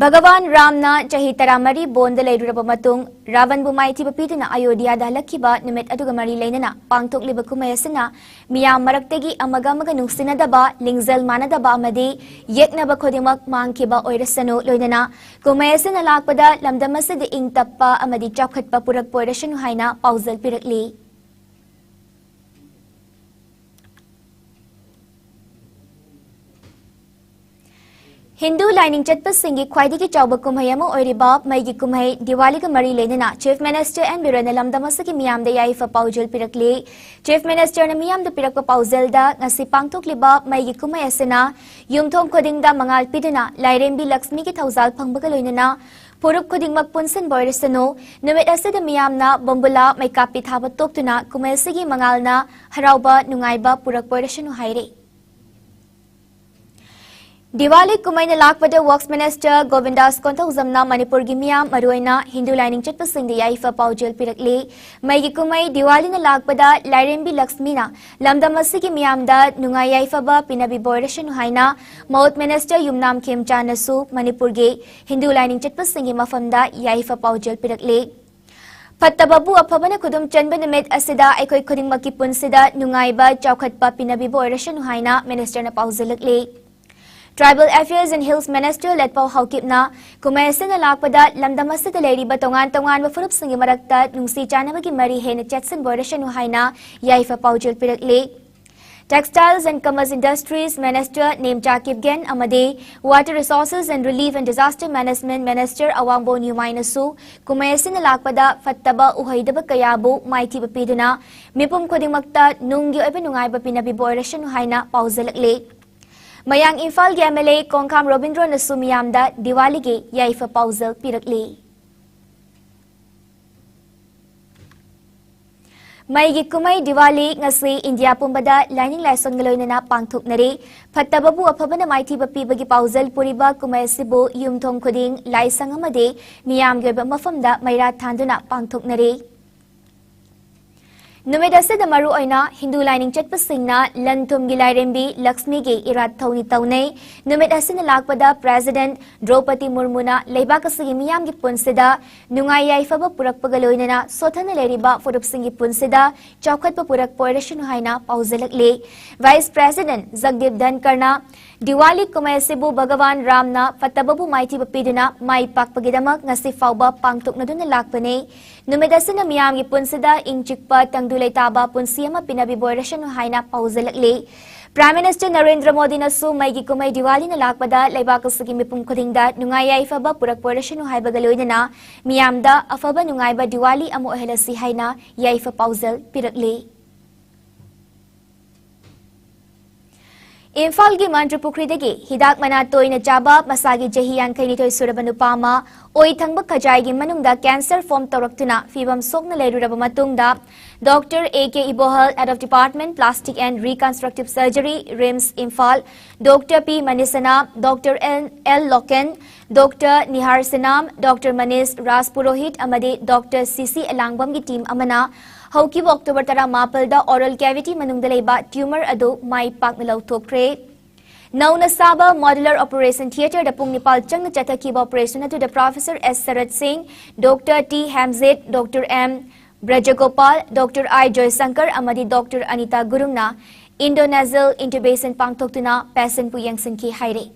ꯚꯒꯋꯥꯟ ꯔꯥꯝꯅ ꯆꯍꯤ ꯇꯔꯥꯃꯔꯤ ꯕꯣꯟꯗ ꯂꯩꯔꯨꯔꯕ ꯃꯇꯨꯡ ꯔꯥꯕꯟꯕꯨ ꯃꯥꯏꯊꯤꯕ ꯄꯤꯗꯨꯅ ꯑꯌꯣꯙ꯭ꯌꯥꯗ ꯍꯜꯂꯛꯈꯤꯕ ꯅꯨꯃꯤꯠ ꯑꯗꯨꯒ ꯃꯔꯤ ꯂꯩꯅꯅ ꯄꯥꯡꯊꯣꯛꯂꯤꯕ ꯀꯨꯝꯍꯩ ꯑꯁꯤꯅ ꯃꯤꯌꯥꯝ ꯃꯔꯛꯇꯒꯤ ꯑꯃꯒ ꯑꯃꯒ ꯅꯨꯡꯁꯤꯅꯗꯕ, ꯂꯤꯡꯖꯦꯜ ꯃꯥꯟꯅꯗꯕ ꯑꯃꯗꯤ ꯌꯦꯛꯅꯕ ꯈꯨꯗꯤꯡꯃꯛ ꯃꯥꯡꯈꯤꯕ ꯑꯣꯏꯔꯁꯅꯨ, ꯂꯣꯏꯅꯅ ꯀꯨꯝꯍꯩ ꯑꯁꯤꯅ ꯂꯥꯛꯄꯗ ꯂꯝꯗꯝ ꯑꯁꯤꯗ ꯏꯪ ꯇꯞꯄ ꯑꯃꯗꯤ ꯆꯥꯎꯈꯠꯄ ꯄꯨꯔꯛꯄ ꯑꯣꯏꯔꯁꯅꯨ ꯍꯥꯏꯅ ꯄꯥꯎꯖꯦꯜ ꯄꯤꯔꯛꯂꯤ꯫ ꯍꯤꯟꯗꯨ ꯂꯥꯏꯅꯤꯡ ꯆꯠꯄꯁꯤꯡꯒꯤ ꯈ꯭ꯋꯥꯏꯗꯒꯤ ꯆꯥꯎꯕ ꯀꯨꯝꯍꯩ ꯑꯃ ꯑꯣꯏꯔꯤꯕ ꯃꯩꯒꯤ ꯀꯨꯝꯍꯩ ꯗꯤꯋꯥꯂꯤꯒ ꯃꯔꯤ ꯂꯩꯅꯅ Chief Minister ꯑꯦꯟ ꯕꯤꯔꯦꯟꯅ ꯂꯝꯗꯝ ꯑꯁꯤꯒꯤ ꯃꯤꯌꯥꯝꯗ ꯌꯥꯏꯐ ꯄꯥꯎꯖꯦꯜ ꯄꯤꯔꯛꯂꯤ꯫ Chief Minister ꯅ ꯃꯤꯌꯥꯝꯗ ꯄꯤꯔꯛꯄ ꯄꯥꯎꯖꯦꯜꯗ ꯉꯁꯤ ꯄꯥꯡꯊꯣꯛꯂꯤꯕ ꯃꯩꯒꯤ ꯀꯨꯝꯍꯩ ꯑꯁꯤꯅ ꯌꯨꯝꯊꯣꯡ ꯈꯨꯗꯤꯡꯗ ꯃꯉꯥꯜ ꯄꯤꯗꯨꯅ ꯂꯥꯏꯔꯦꯝꯕꯤ ꯂꯛꯁꯃꯤꯒꯤ ꯊꯧꯖꯥꯜ ꯐꯪꯕꯒ ꯂꯣꯏꯅꯅ ꯐꯨꯔꯨꯞ ꯈꯨꯗꯤꯡꯃꯛ ꯄꯨꯟꯁꯤꯟꯕ ꯑꯣꯏꯔꯁꯅꯨ, ꯅꯨꯃꯤꯠ ꯑꯁꯤꯗ ꯃꯤꯌꯥꯝꯅ ꯕꯣꯝꯕꯨꯂꯥ ꯃꯩꯀꯥꯞꯄꯤ ꯊꯥꯕ ꯇꯣꯛꯇꯨꯅ ꯀꯨꯝꯍꯩ ꯑꯁꯤꯒꯤ ꯃꯉꯥꯜꯅ ꯍꯔꯥꯎꯕ ꯅꯨꯡꯉꯥꯏꯕ ꯄꯨꯔꯛꯄ ꯑꯣꯏꯔꯁꯅꯨ ꯍꯥꯏꯔꯤ꯫ ꯗꯤꯋꯥꯂꯤ ꯀꯨꯝꯍꯩꯅ ꯂꯥꯛꯄꯗ Works Minister ꯒꯣꯕꯤꯟꯗꯥꯁ ꯀꯣꯟꯊꯧꯖꯝꯅ ꯃꯅꯤꯄꯨꯔꯒꯤ ꯃꯤꯌꯥꯝ, ꯃꯔꯨꯑꯣꯏꯅ ꯍꯤꯟꯗꯨ ꯂꯥꯏꯅꯤꯡ ꯆꯠꯄꯁꯤꯡꯗ ꯌꯥꯏꯐ ꯄꯥꯎꯖꯦꯜ ꯄꯤꯔꯛꯂꯤ꯫ ꯃꯩꯒꯤ ꯀꯨꯝꯍꯩ ꯗꯤꯋꯥꯂꯤꯅ ꯂꯥꯛꯄꯗ ꯂꯥꯏꯔꯦꯝꯕꯤ ꯂꯛꯁꯃꯤꯅ ꯂꯝꯗꯝ ꯑꯁꯤꯒꯤ ꯃꯤꯌꯥꯝꯗ ꯅꯨꯡꯉꯥꯏ ꯌꯥꯏꯐꯕ ꯄꯤꯅꯕꯤꯕ ꯑꯣꯏꯔꯁꯅꯨ ꯍꯥꯏꯅ Works Minister ꯌꯨꯝꯅꯥꯝ ꯈꯦꯝꯆꯥꯟꯅꯁꯨ ꯃꯅꯤꯄꯨꯔꯒꯤ ꯍꯤꯟꯗꯨ ꯂꯥꯏꯅꯤꯡ ꯆꯠꯄꯁꯤꯡꯒꯤ ꯃꯐꯝꯗ ꯌꯥꯏꯐ ꯄꯥꯎꯖꯦꯜ ꯄꯤꯔꯛꯂꯤ꯫ ꯐꯠꯇꯕꯕꯨ ꯑꯐꯕꯅ ꯈꯨꯗꯨꯝ ꯆꯟꯕ ꯅꯨꯃꯤꯠ ꯑꯁꯤꯗ ꯑꯩꯈꯣꯏ ꯈꯨꯗꯤꯡꯃꯛꯀꯤ ꯄꯨꯟꯁꯤꯗ ꯅꯨꯡꯉꯥꯏꯕ, ꯆꯥꯎꯈꯠꯄ ꯄꯤꯅꯕꯤꯕ ꯑꯣꯏꯔꯁꯅꯨ ꯍꯥꯏꯅ Minister ꯅ ꯄꯥꯎꯖꯦꯜꯂꯛꯂꯤ꯫ Tribal Affairs and Hills Minister ꯂꯦꯠꯄꯥꯎ ꯍꯥꯎꯀꯤꯞꯅ ꯀꯨꯝꯍꯩ ꯑꯁꯤꯅ ꯂꯥꯛꯄꯗ ꯂꯝꯗꯝ ꯑꯁꯤꯗ ꯂꯩꯔꯤꯕ ꯇꯣꯉꯥꯟ ꯇꯣꯉꯥꯟꯕ ꯐꯨꯔꯨꯞꯁꯤꯡꯒꯤ ꯃꯔꯛꯇ ꯅꯨꯡꯁꯤ ꯆꯥꯟꯅꯕꯒꯤ ꯃꯔꯤ ꯍꯦꯟꯅ ꯆꯦꯠꯁꯤꯟꯕ ꯑꯣꯏꯔꯁꯅꯨ ꯍꯥꯏꯅ ꯌꯥꯏꯐ ꯄꯥꯎꯖꯦꯜ ꯄꯤꯔꯛꯂꯤ꯫ Textiles and Commerce Industries Minister Nemcha Kipgen ꯑꯃꯗꯤ Water Resources and Relief and Disaster Management Minister ꯑꯋꯥꯡꯕꯣꯟ ꯌꯨꯃꯥꯏꯅꯁꯨ ꯀꯨꯝꯍꯩ ꯑꯁꯤꯅ ꯂꯥꯛꯄꯗ ꯐꯠꯇꯕ ꯎꯍꯩꯗꯕ ꯀꯌꯥꯕꯨ ꯃꯥꯏꯊꯤꯕ ꯄꯤꯗꯨꯅ ꯃꯤꯄꯨꯝ ꯈꯨꯗꯤꯡꯃꯛꯇ ꯅꯨꯡꯒꯤ ꯑꯣꯏꯕ ꯅꯨꯡꯉꯥꯏꯕ ꯄꯤꯅꯕꯤꯕ ꯑꯣꯏꯔꯁꯅꯨ ꯍꯥꯏꯅ ꯄꯥꯎꯖꯦꯜꯂꯛꯂꯤ꯫ ꯃꯌꯥꯡ ꯏꯝꯐꯥꯜꯒꯤ M L A ꯀꯣꯡꯈꯥꯝ ꯔꯣꯕꯤꯟꯗ꯭ꯔꯣꯅꯁꯨ ꯃꯤꯌꯥꯝꯗ ꯗꯤꯋꯥꯂꯤꯒꯤ ꯌꯥꯏꯐ ꯄꯥꯎꯖꯦꯜ ꯄꯤꯔꯛꯂꯤ꯫ ꯃꯩꯒꯤ ꯀꯨꯝꯍꯩ ꯗꯤꯋꯥꯂꯤ ꯉꯁꯤ ꯏꯟꯗꯤꯌꯥ ꯄꯨꯝꯕꯗ ꯂꯥꯏꯅꯤꯡ ꯂꯥꯏꯁꯣꯟꯒ ꯂꯣꯏꯅꯅ ꯄꯥꯡꯊꯣꯛꯅꯔꯤ꯫ ꯐꯠꯇꯕꯕꯨ ꯑꯐꯕꯅ ꯃꯥꯏꯊꯤꯕ ꯄꯤꯕꯒꯤ ꯄꯥꯎꯖꯦꯜ ꯄꯨꯔꯤꯕ ꯀꯨꯝꯍꯩ ꯑꯁꯤꯕꯨ ꯌꯨꯝꯊꯣꯡ ꯈꯨꯗꯤꯡ ꯂꯥꯏꯁꯪ ꯑꯃꯗꯤ ꯃꯤꯌꯥꯝꯒꯤ ꯑꯣꯏꯕ ꯃꯐꯝꯗ ꯃꯩꯔꯥ ꯊꯥꯟꯗꯨꯅ ꯄꯥꯡꯊꯣꯛꯅꯔꯤ꯫ ꯅꯨꯃꯤꯠ ꯑꯁꯤꯗ ꯃꯔꯨꯑꯣꯏꯅ ꯍꯤꯟꯗꯨ ꯂꯥꯏꯅꯤꯡ ꯆꯠꯄꯁꯤꯡꯅ ꯂꯟ ꯊꯨꯝꯒꯤ ꯂꯥꯏꯔꯦꯝꯕꯤ ꯂꯛꯁꯃꯤꯒꯤ ꯏꯔꯥꯠ ꯊꯧꯅꯤ ꯇꯧꯅꯩ꯫ ꯅꯨꯃꯤꯠ ꯑꯁꯤꯅ ꯂꯥꯛꯄꯗ ꯄ꯭ꯔꯦꯁꯤꯗꯦꯟꯠ ꯗ꯭ꯔꯧꯄꯗꯤ ꯃꯨꯔꯃꯨꯅ ꯂꯩꯕꯥꯛ ꯑꯁꯤꯒꯤ ꯃꯤꯌꯥꯝꯒꯤ ꯄꯨꯟꯁꯤꯗ ꯅꯨꯡꯉꯥꯏ ꯌꯥꯏꯐꯕ ꯄꯨꯔꯛꯄꯒ ꯂꯣꯏꯅꯅ ꯁꯣꯠꯊꯅ ꯂꯩꯔꯤꯕ ꯐꯨꯔꯨꯞꯁꯤꯡꯒꯤ ꯄꯨꯟꯁꯤꯗ ꯆꯥꯎꯈꯠꯄ ꯄꯨꯔꯛꯄ ꯑꯣꯏꯔꯁꯅꯨ ꯍꯥꯏꯅ ꯄꯥꯎꯖꯦꯜꯂꯛꯂꯤ꯫ ꯚꯥꯏꯁ ꯄ꯭ꯔꯦꯁꯤꯗꯦꯟꯠ ꯖꯒꯗꯤꯞ ꯙꯟꯀꯔꯅ ꯗꯤꯋꯥꯂꯤ ꯀꯨꯝꯍꯩ ꯑꯁꯤꯕꯨ ꯚꯒꯋꯥꯟ ꯔꯥꯝꯅ ꯐꯠꯇꯕꯕꯨ ꯃꯥꯏꯊꯤꯕ ꯄꯤꯗꯨꯅ ꯃꯥꯏ ꯄꯥꯛꯄꯒꯤꯗꯃꯛ ꯉꯁꯤ ꯐꯥꯎꯕ ꯄꯥꯡꯊꯣꯛꯅꯗꯨꯅ ꯂꯥꯛꯄꯅꯤ꯫ ꯅꯨꯃꯤꯠ ꯑꯁꯤꯅ ꯃꯤꯌꯥꯝꯒꯤ ꯄꯨꯟꯁꯤꯗ ꯏꯪ ꯆꯤꯛꯄ ꯇꯪꯗꯨ ꯂꯩꯇꯥꯕ ꯄꯨꯟꯁꯤ ꯑꯃ ꯄꯤꯅꯕꯤꯕ ꯑꯣꯏꯔꯁꯅꯨ ꯍꯥꯏꯅ ꯄꯥꯎꯖꯦꯜꯂꯛꯂꯤ꯫ ꯄ꯭ꯔꯥꯏꯝ ꯃꯤꯅꯤꯁꯇꯔ ꯅꯔꯦꯟꯗ꯭ꯔ ꯃꯣꯗꯤꯅꯁꯨ ꯃꯩꯒꯤ ꯀꯨꯝꯍꯩ ꯗꯤꯋꯥꯂꯤꯅ ꯂꯥꯛꯄꯗ ꯂꯩꯕꯥꯛ ꯑꯁꯤꯒꯤ ꯃꯤꯄꯨꯝ ꯈꯨꯗꯤꯡꯗ ꯅꯨꯡꯉꯥꯏ ꯌꯥꯏꯐꯕ ꯄꯨꯔꯛꯄ ꯑꯣꯏꯔꯁꯅꯨ ꯍꯥꯏꯕꯒ ꯂꯣꯏꯅꯅ ꯃꯤꯌꯥꯝꯗ ꯑꯐꯕ ꯅꯨꯡꯉꯥꯏꯕ ꯗꯤꯋꯥꯂꯤ ꯑꯃ ꯑꯣꯏꯍꯜꯂꯁꯤ ꯍꯥꯏꯅ ꯌꯥꯏꯐ ꯄꯥꯎꯖꯦꯜ ꯄꯤꯔꯛꯂꯤ꯫ ꯏꯝꯐꯥꯜꯒꯤ ꯃꯟꯇ꯭ꯔꯤꯄꯨꯈ꯭ꯔꯤꯗꯒꯤ ꯍꯤꯗꯥꯛ ꯃꯅꯥ ꯇꯣꯏꯅ ꯆꯥꯕ ꯃꯁꯥꯒꯤ ꯆꯍꯤ ꯌꯥꯡꯈꯩ ꯅꯤꯊꯣꯏ ꯁꯨꯔꯕ ꯅꯨꯄꯥ ꯑꯃ ꯑꯣꯏ ꯊꯪꯕ ꯈꯖꯥꯏꯒꯤ ꯃꯅꯨꯡꯗ cancer form ꯇꯧꯔꯛꯇꯨꯅ ꯐꯤꯚꯝ ꯁꯣꯛꯅ ꯂꯩꯔꯨꯔꯕ ꯃꯇꯨꯡꯗ Doctor A K Ibohal, Head of Department Plastic and Reconstructive Surgery, RIMS Imphal, Doctor P Manisana, Doctor L L Loken, Doctor Nihar Sinam, Doctor Manish Rajpurohit ꯑꯃꯗꯤ Doctor C C ꯑꯦꯂꯥꯡꯕꯝꯒꯤ team ꯑꯃꯅ ꯍꯧꯈꯤꯕ October ꯇꯔꯥꯃꯥꯄꯜꯗ oral cavity ꯃꯅꯨꯡꯗ ꯂꯩꯕ tumor ꯑꯗꯨ ꯃꯥꯏ ꯄꯥꯛꯅ ꯂꯧꯊꯣꯛꯈ꯭ꯔꯦ꯫ ꯅꯧꯅ ꯁꯥꯕ Modular Operation Theatre ꯗ ꯄꯨꯡ ꯅꯤꯄꯥꯜ ꯆꯪꯅ ꯆꯠꯊꯈꯤꯕ operation ꯑꯗꯨꯗ Professor S ꯁꯔꯠ ꯁꯤꯡ, Doctor T Hemjit, Doctor M ꯕ꯭ꯔꯖꯒꯣꯄꯥꯜ, Doctor I ꯖꯣꯏꯁꯪꯀꯔ ꯑꯃꯗꯤ Doctor Anita ꯒꯨꯔꯨꯡꯅ indoor nasal intubation ꯄꯥꯡꯊꯣꯛꯇꯨꯅ patient ꯄꯨ ꯌꯦꯡꯁꯤꯟꯈꯤ ꯍꯥꯏꯔꯤ꯫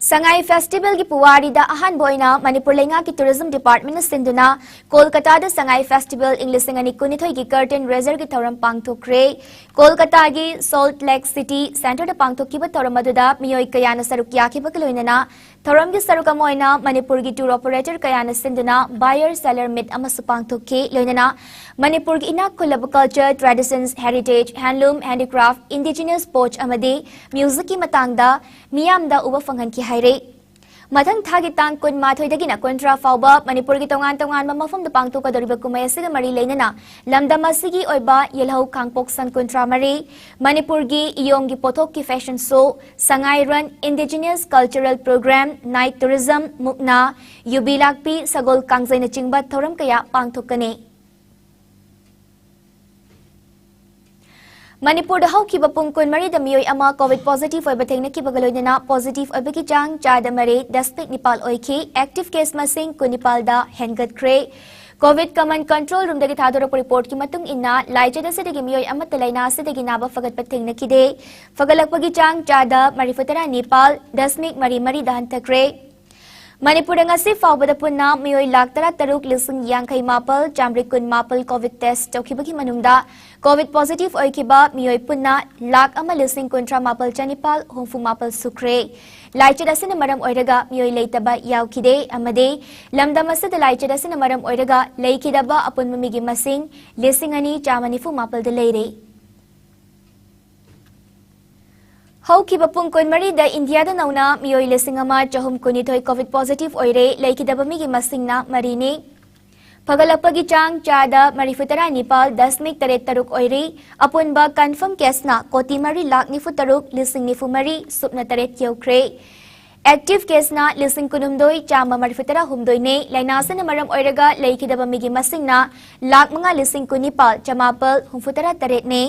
ꯁꯉꯥꯏ ꯐꯦꯁꯇꯤꯚꯦꯜꯒꯤ ꯄꯨꯋꯥꯔꯤꯗ ꯑꯍꯥꯟꯕ ꯑꯣꯏꯅ ꯃꯅꯤꯄꯨꯔ ꯂꯩꯉꯥꯛꯀꯤ ꯇꯨꯔꯤꯖꯝ ꯗꯤꯄꯥꯔꯠꯃꯦꯟꯅ ꯁꯤꯟꯗꯨꯅ ꯀꯣꯜꯀꯇꯥꯗ ꯁꯉꯥꯏ ꯐꯦꯁꯇꯤꯚꯦꯜ ꯏꯪ ꯂꯤꯁꯤꯡ ꯑꯅꯤ ꯀꯨꯟꯅꯤꯊꯣꯏꯒꯤ ꯀꯔꯇꯦꯟ ꯔꯦꯖꯔꯒꯤ ꯊꯧꯔꯝ ꯄꯥꯡꯊꯣꯛꯈ꯭ꯔꯦ꯫ ꯀꯣꯜꯀꯇꯥꯒꯤ ꯁꯣꯜꯠ ꯂꯦꯛ ꯁꯤꯇꯤ ꯁꯦꯟꯇꯔꯗ ꯄꯥꯡꯊꯣꯛꯈꯤꯕ ꯊꯧꯔꯝ ꯑꯗꯨꯗ ꯃꯤꯑꯣꯏ ꯀꯌꯥꯅ ꯁꯔꯨꯛ ꯌꯥꯈꯤꯕꯒ ꯂꯣꯏꯅꯅ ꯊꯧꯔꯝꯒꯤ ꯁꯔꯨꯛ ꯑꯃ ꯑꯣꯏꯅ ꯃꯅꯤꯄꯨꯔꯒꯤ ꯇꯨꯔ ꯑꯣꯄꯔꯦꯇꯔ ꯀꯌꯥꯅ ꯁꯤꯟꯗꯨꯅ ꯕꯥꯌꯔ ꯁꯦꯂꯔ ꯃꯤꯠ ꯑꯃꯁꯨ ꯄꯥꯡꯊꯣꯛꯈꯤ꯫ ꯂꯣꯏꯅꯅ ꯃꯅꯤꯄꯨꯔꯒꯤ ꯏꯅꯥꯛ ꯈꯨꯜꯂꯕ ꯀꯜꯆꯔ, ꯇ꯭ꯔꯦꯗꯤꯁꯟꯁ, ꯍꯦꯔꯤꯇꯦꯖ, ꯍꯦꯟꯂꯨꯝ, ꯍꯦꯟꯗꯤꯀ꯭ꯔꯥꯐ, ꯏꯟꯗꯤꯖꯤꯅꯁ ꯁ꯭ꯄꯣꯔꯠꯁ ꯑꯃꯗꯤ ꯃ꯭ꯌꯨꯖꯤꯛꯀꯤ ꯃꯇꯥꯡꯗ ꯃꯤꯌꯥꯝꯗ ꯎꯕ ꯐꯪꯍꯟꯈꯤ ꯍꯥꯏꯔꯦ꯫ ꯃꯊꯪ ꯊꯥꯒꯤ ꯇꯥꯡ ꯀꯨꯟꯃꯥꯊꯣꯏꯗꯒꯤꯅ ꯀꯨꯟꯊ꯭ꯔꯥ ꯐꯥꯎꯕ ꯃꯅꯤꯄꯨꯔꯒꯤ ꯇꯣꯉꯥꯟ ꯇꯣꯉꯥꯟꯕ ꯃꯐꯝꯗ ꯄꯥꯡꯊꯣꯛꯀꯗꯧꯔꯤꯕ ꯀꯨꯝꯍꯩ ꯑꯁꯤꯒ ꯃꯔꯤ ꯂꯩꯅꯅ ꯂꯝꯗꯝ ꯑꯁꯤꯒꯤ ꯑꯣꯏꯕ ꯌꯦꯜꯍꯧ ꯈꯥꯡꯄꯣꯛ ꯁꯟ ꯀꯨꯟꯊ꯭ꯔꯥ ꯃꯔꯤ, ꯃꯅꯤꯄꯨꯔꯒꯤ ꯏꯌꯣꯡꯒꯤ ꯄꯣꯠꯊꯣꯛꯀꯤ fashion show, Sangai run, indigenous cultural programme, night tourism, ꯃꯨꯛꯅꯥ, ꯌꯨꯕꯤ ꯂꯥꯛꯄꯤ, ꯁꯒꯣꯜ ꯀꯥꯡꯖꯩꯅꯆꯤꯡꯕ ꯊꯧꯔꯝ ꯀꯌꯥ ꯄꯥꯡꯊꯣꯛꯀꯅꯤ꯫ ꯃꯅꯤꯄꯨꯔꯗ ꯍꯧꯈꯤꯕ ꯄꯨꯡ ꯀꯨꯟꯃꯔꯤꯗ ꯃꯤꯑꯣꯏ ꯑꯃ ꯀꯣꯚꯤꯗ ꯄꯣꯖꯤꯇꯤꯚ ꯑꯣꯏꯕ ꯊꯦꯡꯅꯈꯤꯕꯒ ꯂꯣꯏꯅꯅ ꯄꯣꯖꯤꯇꯤꯚ ꯑꯣꯏꯕꯒꯤ ꯆꯥꯡ ꯆꯥꯗ ꯃꯔꯤ ꯗꯁꯃꯤꯛ ꯅꯤꯄꯥꯜ ꯑꯣꯏꯈꯤ꯫ ꯑꯦꯛꯇꯤꯚ ꯀꯦꯁ ꯃꯁꯤꯡ ꯀꯨꯟꯅꯤꯄꯥꯜꯗ ꯍꯦꯟꯒꯠꯈ꯭ꯔꯦ꯫ ꯀꯣꯚꯤꯗ ꯀꯃꯟ ꯀꯟꯇ꯭ꯔꯣꯜ ꯔꯨꯝꯗꯒꯤ ꯊꯥꯗꯣꯔꯛꯄ ꯔꯤꯄꯣꯔꯠꯀꯤ ꯃꯇꯨꯡ ꯏꯟꯅ, ꯂꯥꯏꯆꯠ ꯑꯁꯤꯗꯒꯤ ꯃꯤꯑꯣꯏ ꯑꯃꯠꯇ ꯂꯥꯏꯅꯥ ꯑꯁꯤꯗꯒꯤ ꯅꯥꯕ ꯐꯒꯠꯄ ꯊꯦꯡꯅꯈꯤꯗꯦ꯫ ꯐꯒꯠꯂꯛꯄꯒꯤ ꯆꯥꯡ ꯆꯥꯗ ꯃꯔꯤꯐꯨꯇꯔꯥ ꯅꯤꯄꯥꯜ ꯗꯁꯃꯤꯛ ꯃꯔꯤ ꯃꯔꯤꯗ ꯍꯟꯊꯈ꯭ꯔꯦ꯫ ꯃꯅꯤꯄꯨꯔꯗ ꯉꯁꯤ ꯐꯥꯎꯕꯗ ꯄꯨꯟꯅ ꯃꯤꯑꯣꯏ ꯂꯥꯈ ꯇꯔꯥꯇꯔꯨꯛ ꯂꯤꯁꯤꯡ ꯌꯥꯡꯈꯩ ꯃꯥꯄꯜ ꯆꯥꯃꯔꯤ ꯀꯨꯟ ꯃꯥꯄꯜ ꯀꯣꯚꯤꯗ ꯇꯦꯁ ꯇꯧꯈꯤꯕꯒꯤ ꯃꯅꯨꯡꯗ ꯀꯣꯚꯤꯗ ꯄꯣꯖꯤꯇꯤꯚ ꯑꯣꯏꯈꯤꯕ ꯃꯤꯑꯣꯏ ꯄꯨꯟꯅ ꯂꯥꯈ ꯑꯃ ꯂꯤꯁꯤꯡ ꯀꯨꯟꯊ꯭ꯔꯥ ꯃꯥꯄꯜ ꯆꯅꯤꯄꯥꯜ ꯍꯨꯝꯐꯨ ꯃꯥꯄꯜ ꯁꯨꯈ꯭ꯔꯦ꯫ ꯂꯥꯏꯆꯠ ꯑꯁꯤꯅ ꯃꯔꯝ ꯑꯣꯏꯔꯒ ꯃꯤꯑꯣꯏ ꯂꯩꯇꯕ ꯌꯥꯎꯈꯤꯗꯦ ꯑꯃꯗꯤ ꯂꯝꯗꯝ ꯑꯁꯤꯗ ꯂꯥꯏꯆꯠ ꯑꯁꯤꯅ ꯃꯔꯝ ꯑꯣꯏꯔꯒ ꯂꯩꯈꯤꯗꯕ ꯑꯄꯨꯟꯕ ꯃꯤꯒꯤ ꯃꯁꯤꯡ ꯂꯤꯁꯤꯡ ꯑꯅꯤ ꯆꯥꯝꯃ ꯅꯤꯐꯨ ꯃꯥꯄꯜꯗ ꯂꯩꯔꯦ꯫ ꯍꯧꯈꯤꯕ ꯄꯨꯡ ꯀꯨꯟꯃꯔꯤꯗ ꯏꯟꯗꯤꯌꯥꯗ ꯅꯧꯅ ꯃꯤꯑꯣꯏ ꯂꯤꯁꯤꯡ ꯑꯃ ꯆꯍꯨꯝ ꯀꯨꯟꯅꯤꯊꯣꯏ ꯀꯣꯚꯤꯗ ꯄꯣꯖꯤꯇꯤꯚ ꯑꯣꯏꯔꯦ꯫ ꯂꯩꯈꯤꯗꯕ ꯃꯤꯒꯤ ꯃꯁꯤꯡꯅ ꯃꯔꯤꯅꯤ꯫ ꯐꯒꯠꯂꯛꯄꯒꯤ ꯆꯥꯡ ꯆꯥꯗ ꯃꯔꯤꯐꯨꯇꯔꯥ ꯅꯤꯄꯥꯜ ꯗꯁꯃꯤꯛ ꯇꯔꯦꯠ ꯇꯔꯨꯛ ꯑꯣꯏꯔꯤ꯫ ꯑꯄꯨꯟꯕ ꯀꯟꯐꯔꯝ ꯀꯦꯁꯅ ꯀꯣꯇꯤ ꯃꯔꯤ ꯂꯥꯈ ꯅꯤꯐꯨ ꯇꯔꯨꯛ ꯂꯤꯁꯤꯡ ꯅꯤꯐꯨ ꯃꯔꯤ ꯁꯨꯞꯅ ꯇꯔꯦꯠ ꯌꯧꯈ꯭ꯔꯦ꯫ ꯑꯦꯛꯇꯤꯚ ꯀꯦꯁꯅ ꯂꯤꯁꯤꯡ ꯀꯨꯟꯍꯨꯝꯗꯣꯏ ꯆꯥꯝꯃ ꯃꯔꯤꯐꯨꯇꯔꯥ ꯍꯨꯝꯗꯣꯏꯅꯤ꯫ ꯂꯥꯏꯅꯥ ꯑꯁꯤꯅ ꯃꯔꯝ ꯑꯣꯏꯔꯒ ꯂꯩꯈꯤꯗꯕ ꯃꯤꯒꯤ ꯃꯁꯤꯡꯅ ꯂꯥꯈ ꯃꯉꯥ ꯂꯤꯁꯤꯡ ꯀꯨꯟꯅꯤꯄꯥꯜ ꯆꯃꯥꯄꯜ ꯍꯨꯝꯐꯨꯇꯔꯥ ꯇꯔꯦꯠꯅꯤ꯫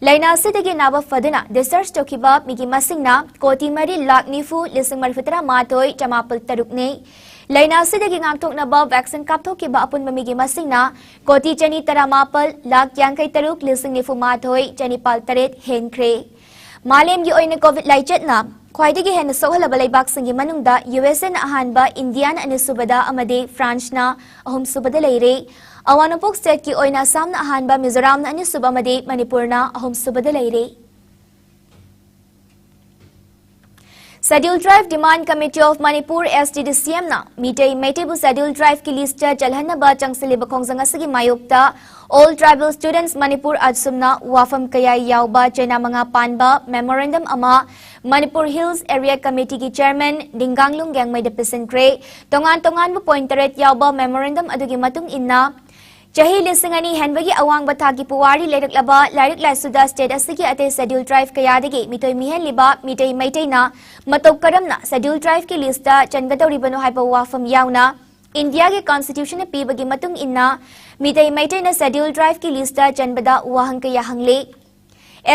ꯂꯥꯏꯅꯥ ꯑꯁꯤꯗꯒꯤ ꯅꯥꯕ ꯐꯗꯨꯅ ꯗꯤꯁꯆꯥꯔꯖ ꯇꯧꯈꯤꯕ ꯃꯤꯒꯤ ꯃꯁꯤꯡꯅ ꯀꯣꯇꯤ ꯃꯔꯤ ꯂꯥꯈ ꯅꯤꯐꯨ ꯂꯤꯁꯤꯡ ꯃꯔꯤꯐꯨꯇꯔꯥ ꯃꯥꯊꯣꯏ ꯆꯃꯥꯄꯜ ꯇꯔꯨꯛꯅꯤ꯫ ꯂꯥꯏꯅꯥ ꯑꯁꯤꯗꯒꯤ ꯉꯥꯛꯊꯣꯛꯅꯕ ꯚꯦꯛꯁꯤꯟ ꯀꯥꯞꯊꯣꯛꯈꯤꯕ ꯑꯄꯨꯟꯕ ꯃꯤꯒꯤ ꯃꯁꯤꯡꯅ ꯀꯣꯇꯤ ꯆꯅꯤ ꯇꯔꯥꯃꯥꯄꯜ ꯂꯥꯈ ꯌꯥꯡꯈꯩ ꯇꯔꯨꯛ ꯂꯤꯁꯤꯡ ꯅꯤꯐꯨ ꯃꯥꯊꯣꯏ ꯆꯅꯤꯄꯥꯜ ꯇꯔꯦꯠ ꯍꯦꯟꯈ꯭ꯔꯦ꯫ ꯃꯥꯂꯦꯝꯒꯤ ꯑꯣꯏꯅ ꯀꯣꯚꯤꯗ ꯂꯥꯏꯆꯠꯅ ꯈ꯭ꯋꯥꯏꯗꯒꯤ ꯍꯦꯟꯅ ꯁꯣꯛꯍꯜꯂꯕ ꯂꯩꯕꯥꯛꯁꯤꯡꯒꯤ ꯃꯅꯨꯡꯗ ꯌꯨ ꯑꯦꯁ ꯑꯦꯅ ꯑꯍꯥꯟꯕ, ꯏꯟꯗꯤꯌꯥꯅ ꯑꯅꯤꯁꯨꯕꯗ ꯑꯃꯗꯤ ꯐ꯭ꯔꯥꯟꯁꯅ ꯑꯍꯨꯝꯁꯨꯕꯗ ꯂꯩꯔꯦ꯫ ꯑꯋꯥꯡ ꯅꯣꯡꯄꯣꯛ ꯁ꯭ꯇꯦꯠꯀꯤ ꯑꯣꯏꯅ ꯑꯁꯥꯝꯅ ꯑꯍꯥꯟꯕ, ꯃꯤꯖꯣꯔꯥꯝꯅ ꯑꯅꯤꯁꯨꯕ ꯑꯃꯗꯤ ꯃꯅꯤꯄꯨꯔꯅ ꯑꯍꯨꯝꯁꯨꯕꯗ ꯂꯩꯔꯦ꯫ Scheduled Tribe Demand Committee of Manipur, S T D C M ꯅ ꯃꯤꯇꯩ ꯃꯩꯇꯩꯕꯨ Scheduled Tribe ꯀꯤ list ꯇ ꯆꯜꯍꯟꯅꯕ ꯆꯪꯁꯤꯜꯂꯤꯕ ꯈꯣꯡꯖꯪ ꯑꯁꯤꯒꯤ ꯃꯥꯌꯣꯛꯇ All Tribal Students Manipur ꯑꯁꯨꯝꯅ ꯋꯥꯐꯝ ꯀꯌꯥ ꯌꯥꯎꯕ ꯆꯩꯅꯥ ꯃꯉꯥ ꯄꯥꯟꯕ memorandum ꯑꯃ Manipur Hills Area Committee ꯒꯤ Chairman ꯅꯤꯡꯒꯥꯡꯂꯨꯡ ꯒꯦꯡꯃꯩꯗ ꯄꯤꯁꯤꯟꯈ꯭ꯔꯦ꯫ ꯇꯣꯉꯥꯟ ꯇꯣꯉꯥꯟꯕ point ꯇꯔꯦꯠ ꯌꯥꯎꯕ memorandum ꯑꯗꯨꯒꯤ ꯃꯇꯨꯡ ꯏꯟꯅ, ꯆꯍꯤ ꯂꯤꯁꯤꯡ ꯑꯅꯤ ꯍꯦꯟꯕꯒꯤ ꯑꯋꯥꯡꯕ ꯊꯥꯛꯀꯤ ꯄꯨꯋꯥꯔꯤ ꯂꯩꯔꯛꯂꯕ ꯂꯥꯏꯔꯤꯛ ꯂꯥꯏꯁꯨꯗ state ꯑꯁꯤꯒꯤ ꯑꯇꯩ Scheduled Tribe ꯀꯌꯥꯗꯒꯤ ꯃꯤꯇꯣꯏ ꯃꯤꯍꯦꯟꯂꯤꯕ ꯃꯤꯇꯩ ꯃꯩꯇꯩꯅ ꯃꯇꯧ ꯀꯔꯝꯅ Scheduled Tribe ꯀꯤ list ꯇ ꯆꯟꯒꯗꯧꯔꯤꯕꯅꯣ ꯍꯥꯏꯕ ꯋꯥꯐꯝ ꯌꯥꯎꯅ ꯏꯟꯗꯤꯌꯥꯒꯤ constitution ꯅ ꯄꯤꯕꯒꯤ ꯃꯇꯨꯡ ꯏꯟꯅ ꯃꯤꯇꯩ ꯃꯩꯇꯩꯅ Scheduled Tribe ꯀꯤ list ꯇ ꯆꯟꯕꯗ ꯋꯥꯍꯪ ꯀꯌꯥ ꯍꯪꯂꯤ꯫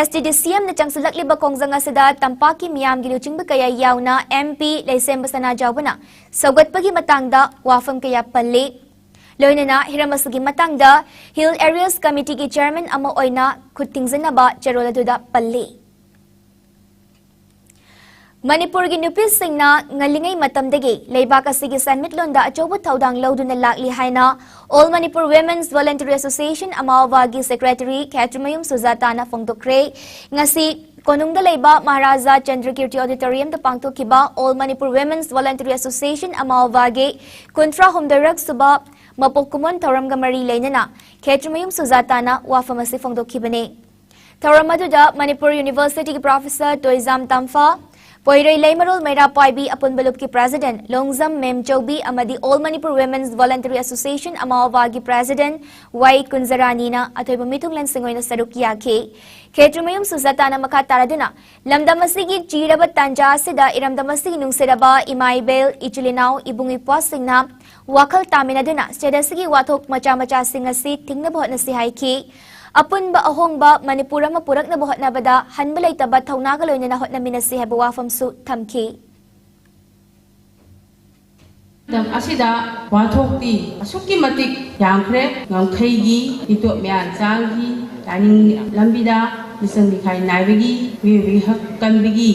S T D C M ꯅ ꯆꯪꯁꯤꯜꯂꯛꯂꯤꯕ ꯈꯣꯡꯖꯪ ꯑꯁꯤꯗ ꯇꯝꯄꯥꯛꯀꯤ ꯃꯤꯌꯥꯝꯒꯤ ꯂꯨꯆꯤꯡꯕ ꯀꯌꯥ ꯌꯥꯎꯅ M P ꯂꯩꯁꯦꯝꯕ ꯁꯅꯥꯖꯥꯎꯕꯅ ꯁꯧꯒꯠꯄꯒꯤ ꯃꯇꯥꯡꯗ ꯋꯥꯐꯝ ꯀꯌꯥ ꯄꯜꯂꯤ꯫ ꯂꯣꯏꯅꯅ ꯍꯤꯔꯝ ꯑꯁꯤꯒꯤ ꯃꯇꯥꯡꯗ Hill Areas Committee ꯒꯤ Chairman ꯑꯃ ꯑꯣꯏꯅ ꯈꯨꯠ ꯊꯤꯡꯖꯤꯟꯅꯕ ꯆꯦꯔꯣꯜ ꯑꯗꯨꯗ ꯄꯜꯂꯤ꯫ ꯃꯅꯤꯄꯨꯔꯒꯤ ꯅꯨꯄꯤꯁꯤꯡꯅ ꯉꯜꯂꯤꯉꯩ ꯃꯇꯝꯗꯒꯤ ꯂꯩꯕꯥꯛ ꯑꯁꯤꯒꯤ ꯁꯦꯟꯃꯤꯠꯂꯣꯟꯗ ꯑꯆꯧꯕ ꯊꯧꯗꯥꯡ ꯂꯧꯗꯨꯅ ꯂꯥꯛꯂꯤ ꯍꯥꯏꯅ All Manipur Women's Voluntary Association ꯑꯃꯥꯎꯕꯥꯒꯤ Secretary ꯈꯦꯇ꯭ꯔꯤꯃꯌꯨꯝ ꯁꯨꯖꯥꯇꯥꯅ ꯐꯣꯡꯗꯣꯛꯈ꯭ꯔꯦ꯫ ꯉꯁꯤ ꯀꯣꯅꯨꯡꯗ ꯂꯩꯕ ꯃꯍꯥꯔꯥꯖꯥ ꯆꯟꯗ꯭ꯔꯀꯤꯔꯇꯤ Auditorium ꯗ ꯄꯥꯡꯊꯣꯛꯈꯤꯕ All Manipur Women's Voluntary Association ꯑꯃꯥꯎꯕꯥꯒꯤ ꯀꯨꯟꯊ꯭ꯔꯥ ꯍꯨꯝꯗꯣꯏꯔꯛ ꯁꯨꯕ ꯃꯄꯣꯛ ꯀꯨꯝꯑꯣꯟ ꯊꯧꯔꯝꯒ ꯃꯔꯤ ꯂꯩꯅꯅ ꯈꯦꯇ꯭ꯔꯤꯃꯌꯨꯝ ꯁꯨꯖꯥꯇꯥꯅ ꯋꯥꯐꯝ ꯑꯁꯤ ꯐꯣꯡꯗꯣꯛꯈꯤꯕꯅꯤ꯫ ꯊꯧꯔꯝ ꯑꯗꯨꯗ ꯃꯅꯤꯄꯨꯔ University ꯒꯤ Professor ꯇꯣꯏꯖꯥꯝ ꯇꯝꯐꯥ, ꯄꯣꯏꯔꯩ ꯂꯩꯃꯔꯣꯜ ꯃꯩꯔꯥ ꯄꯥꯏꯕꯤ ꯑꯄꯨꯟꯕ ꯂꯨꯞꯀꯤ President ꯂꯣꯡꯖꯝ ꯃꯦꯝꯆꯧꯕꯤ ꯑꯃꯗꯤ All Manipur Women's Voluntary Association ꯑꯃꯥꯎꯕꯥꯒꯤ President ꯋꯥꯏ ꯀꯨꯟꯖꯔꯥꯅꯤꯅ ꯑꯊꯣꯏꯕ ꯃꯤꯊꯨꯡꯂꯦꯟꯁꯤꯡ ꯑꯣꯏꯅ ꯁꯔꯨꯛ ꯌꯥꯈꯤ꯫ ꯈꯦꯇ꯭ꯔꯤꯃꯌꯨꯝ ꯁꯨꯖꯥꯇꯥꯅ ꯃꯈꯥ ꯇꯥꯔꯗꯨꯅ ꯂꯝꯗꯝ ꯑꯁꯤꯒꯤ ꯆꯤꯔꯕ ꯇꯥꯟꯖꯥ ꯑꯁꯤꯗ ꯏꯔꯝꯗꯝ ꯑꯁꯤꯒꯤ ꯅꯨꯡꯁꯤꯔꯕ ꯏꯃꯥ ꯏꯕꯦꯜ, ꯏꯆꯤꯜ ꯏꯅꯥꯎ, ꯏꯕꯨꯡ ꯏꯄ꯭ꯋꯥꯁꯤꯡꯅ ꯋꯥꯈꯜ ꯇꯥꯃꯤꯟꯅꯗꯨꯅ state ꯑꯁꯤꯒꯤ ꯋꯥꯊꯣꯛ ꯃꯆꯥ ꯃꯆꯥꯁꯤꯡ ꯑꯁꯤ ꯊꯤꯡꯅꯕ ꯍꯣꯠꯅꯁꯤ ꯍꯥꯏꯈꯤ꯫ ꯑꯄꯨꯟꯕ ꯑꯍꯣꯡꯕ ꯃꯅꯤꯄꯨꯔ ꯑꯃ ꯄꯨꯔꯛꯅꯕ ꯍꯣꯠꯅꯕꯗ ꯍꯟꯕ ꯂꯩꯇꯕ ꯊꯧꯅꯥꯒ ꯂꯣꯏꯅꯅ ꯍꯣꯠꯅꯃꯤꯟꯅꯁꯤ ꯍꯥꯏꯕ ꯋꯥꯐꯝꯁꯨ ꯊꯝꯈꯤ꯫ ꯃꯇꯝ ꯑꯁꯤꯗ ꯋꯥꯊꯣꯛꯇꯤ ꯑꯁꯨꯛꯀꯤ ꯃꯇꯤꯛ ꯌꯥꯝꯈ꯭ꯔꯦ꯫ ꯉꯝꯈꯩꯒꯤ, ꯃꯤꯇꯣꯞ ꯃꯤꯌꯥꯟ ꯆꯥꯡꯒꯤ, ꯂꯥꯏꯅꯤꯡ ꯂꯝꯕꯤꯗ ꯃꯤꯆꯪ ꯃꯤꯈꯥꯏ ꯅꯥꯏꯕꯒꯤ, ꯃꯤꯑꯣꯏꯕꯒꯤ ꯍꯛ ꯀꯟꯕꯒꯤ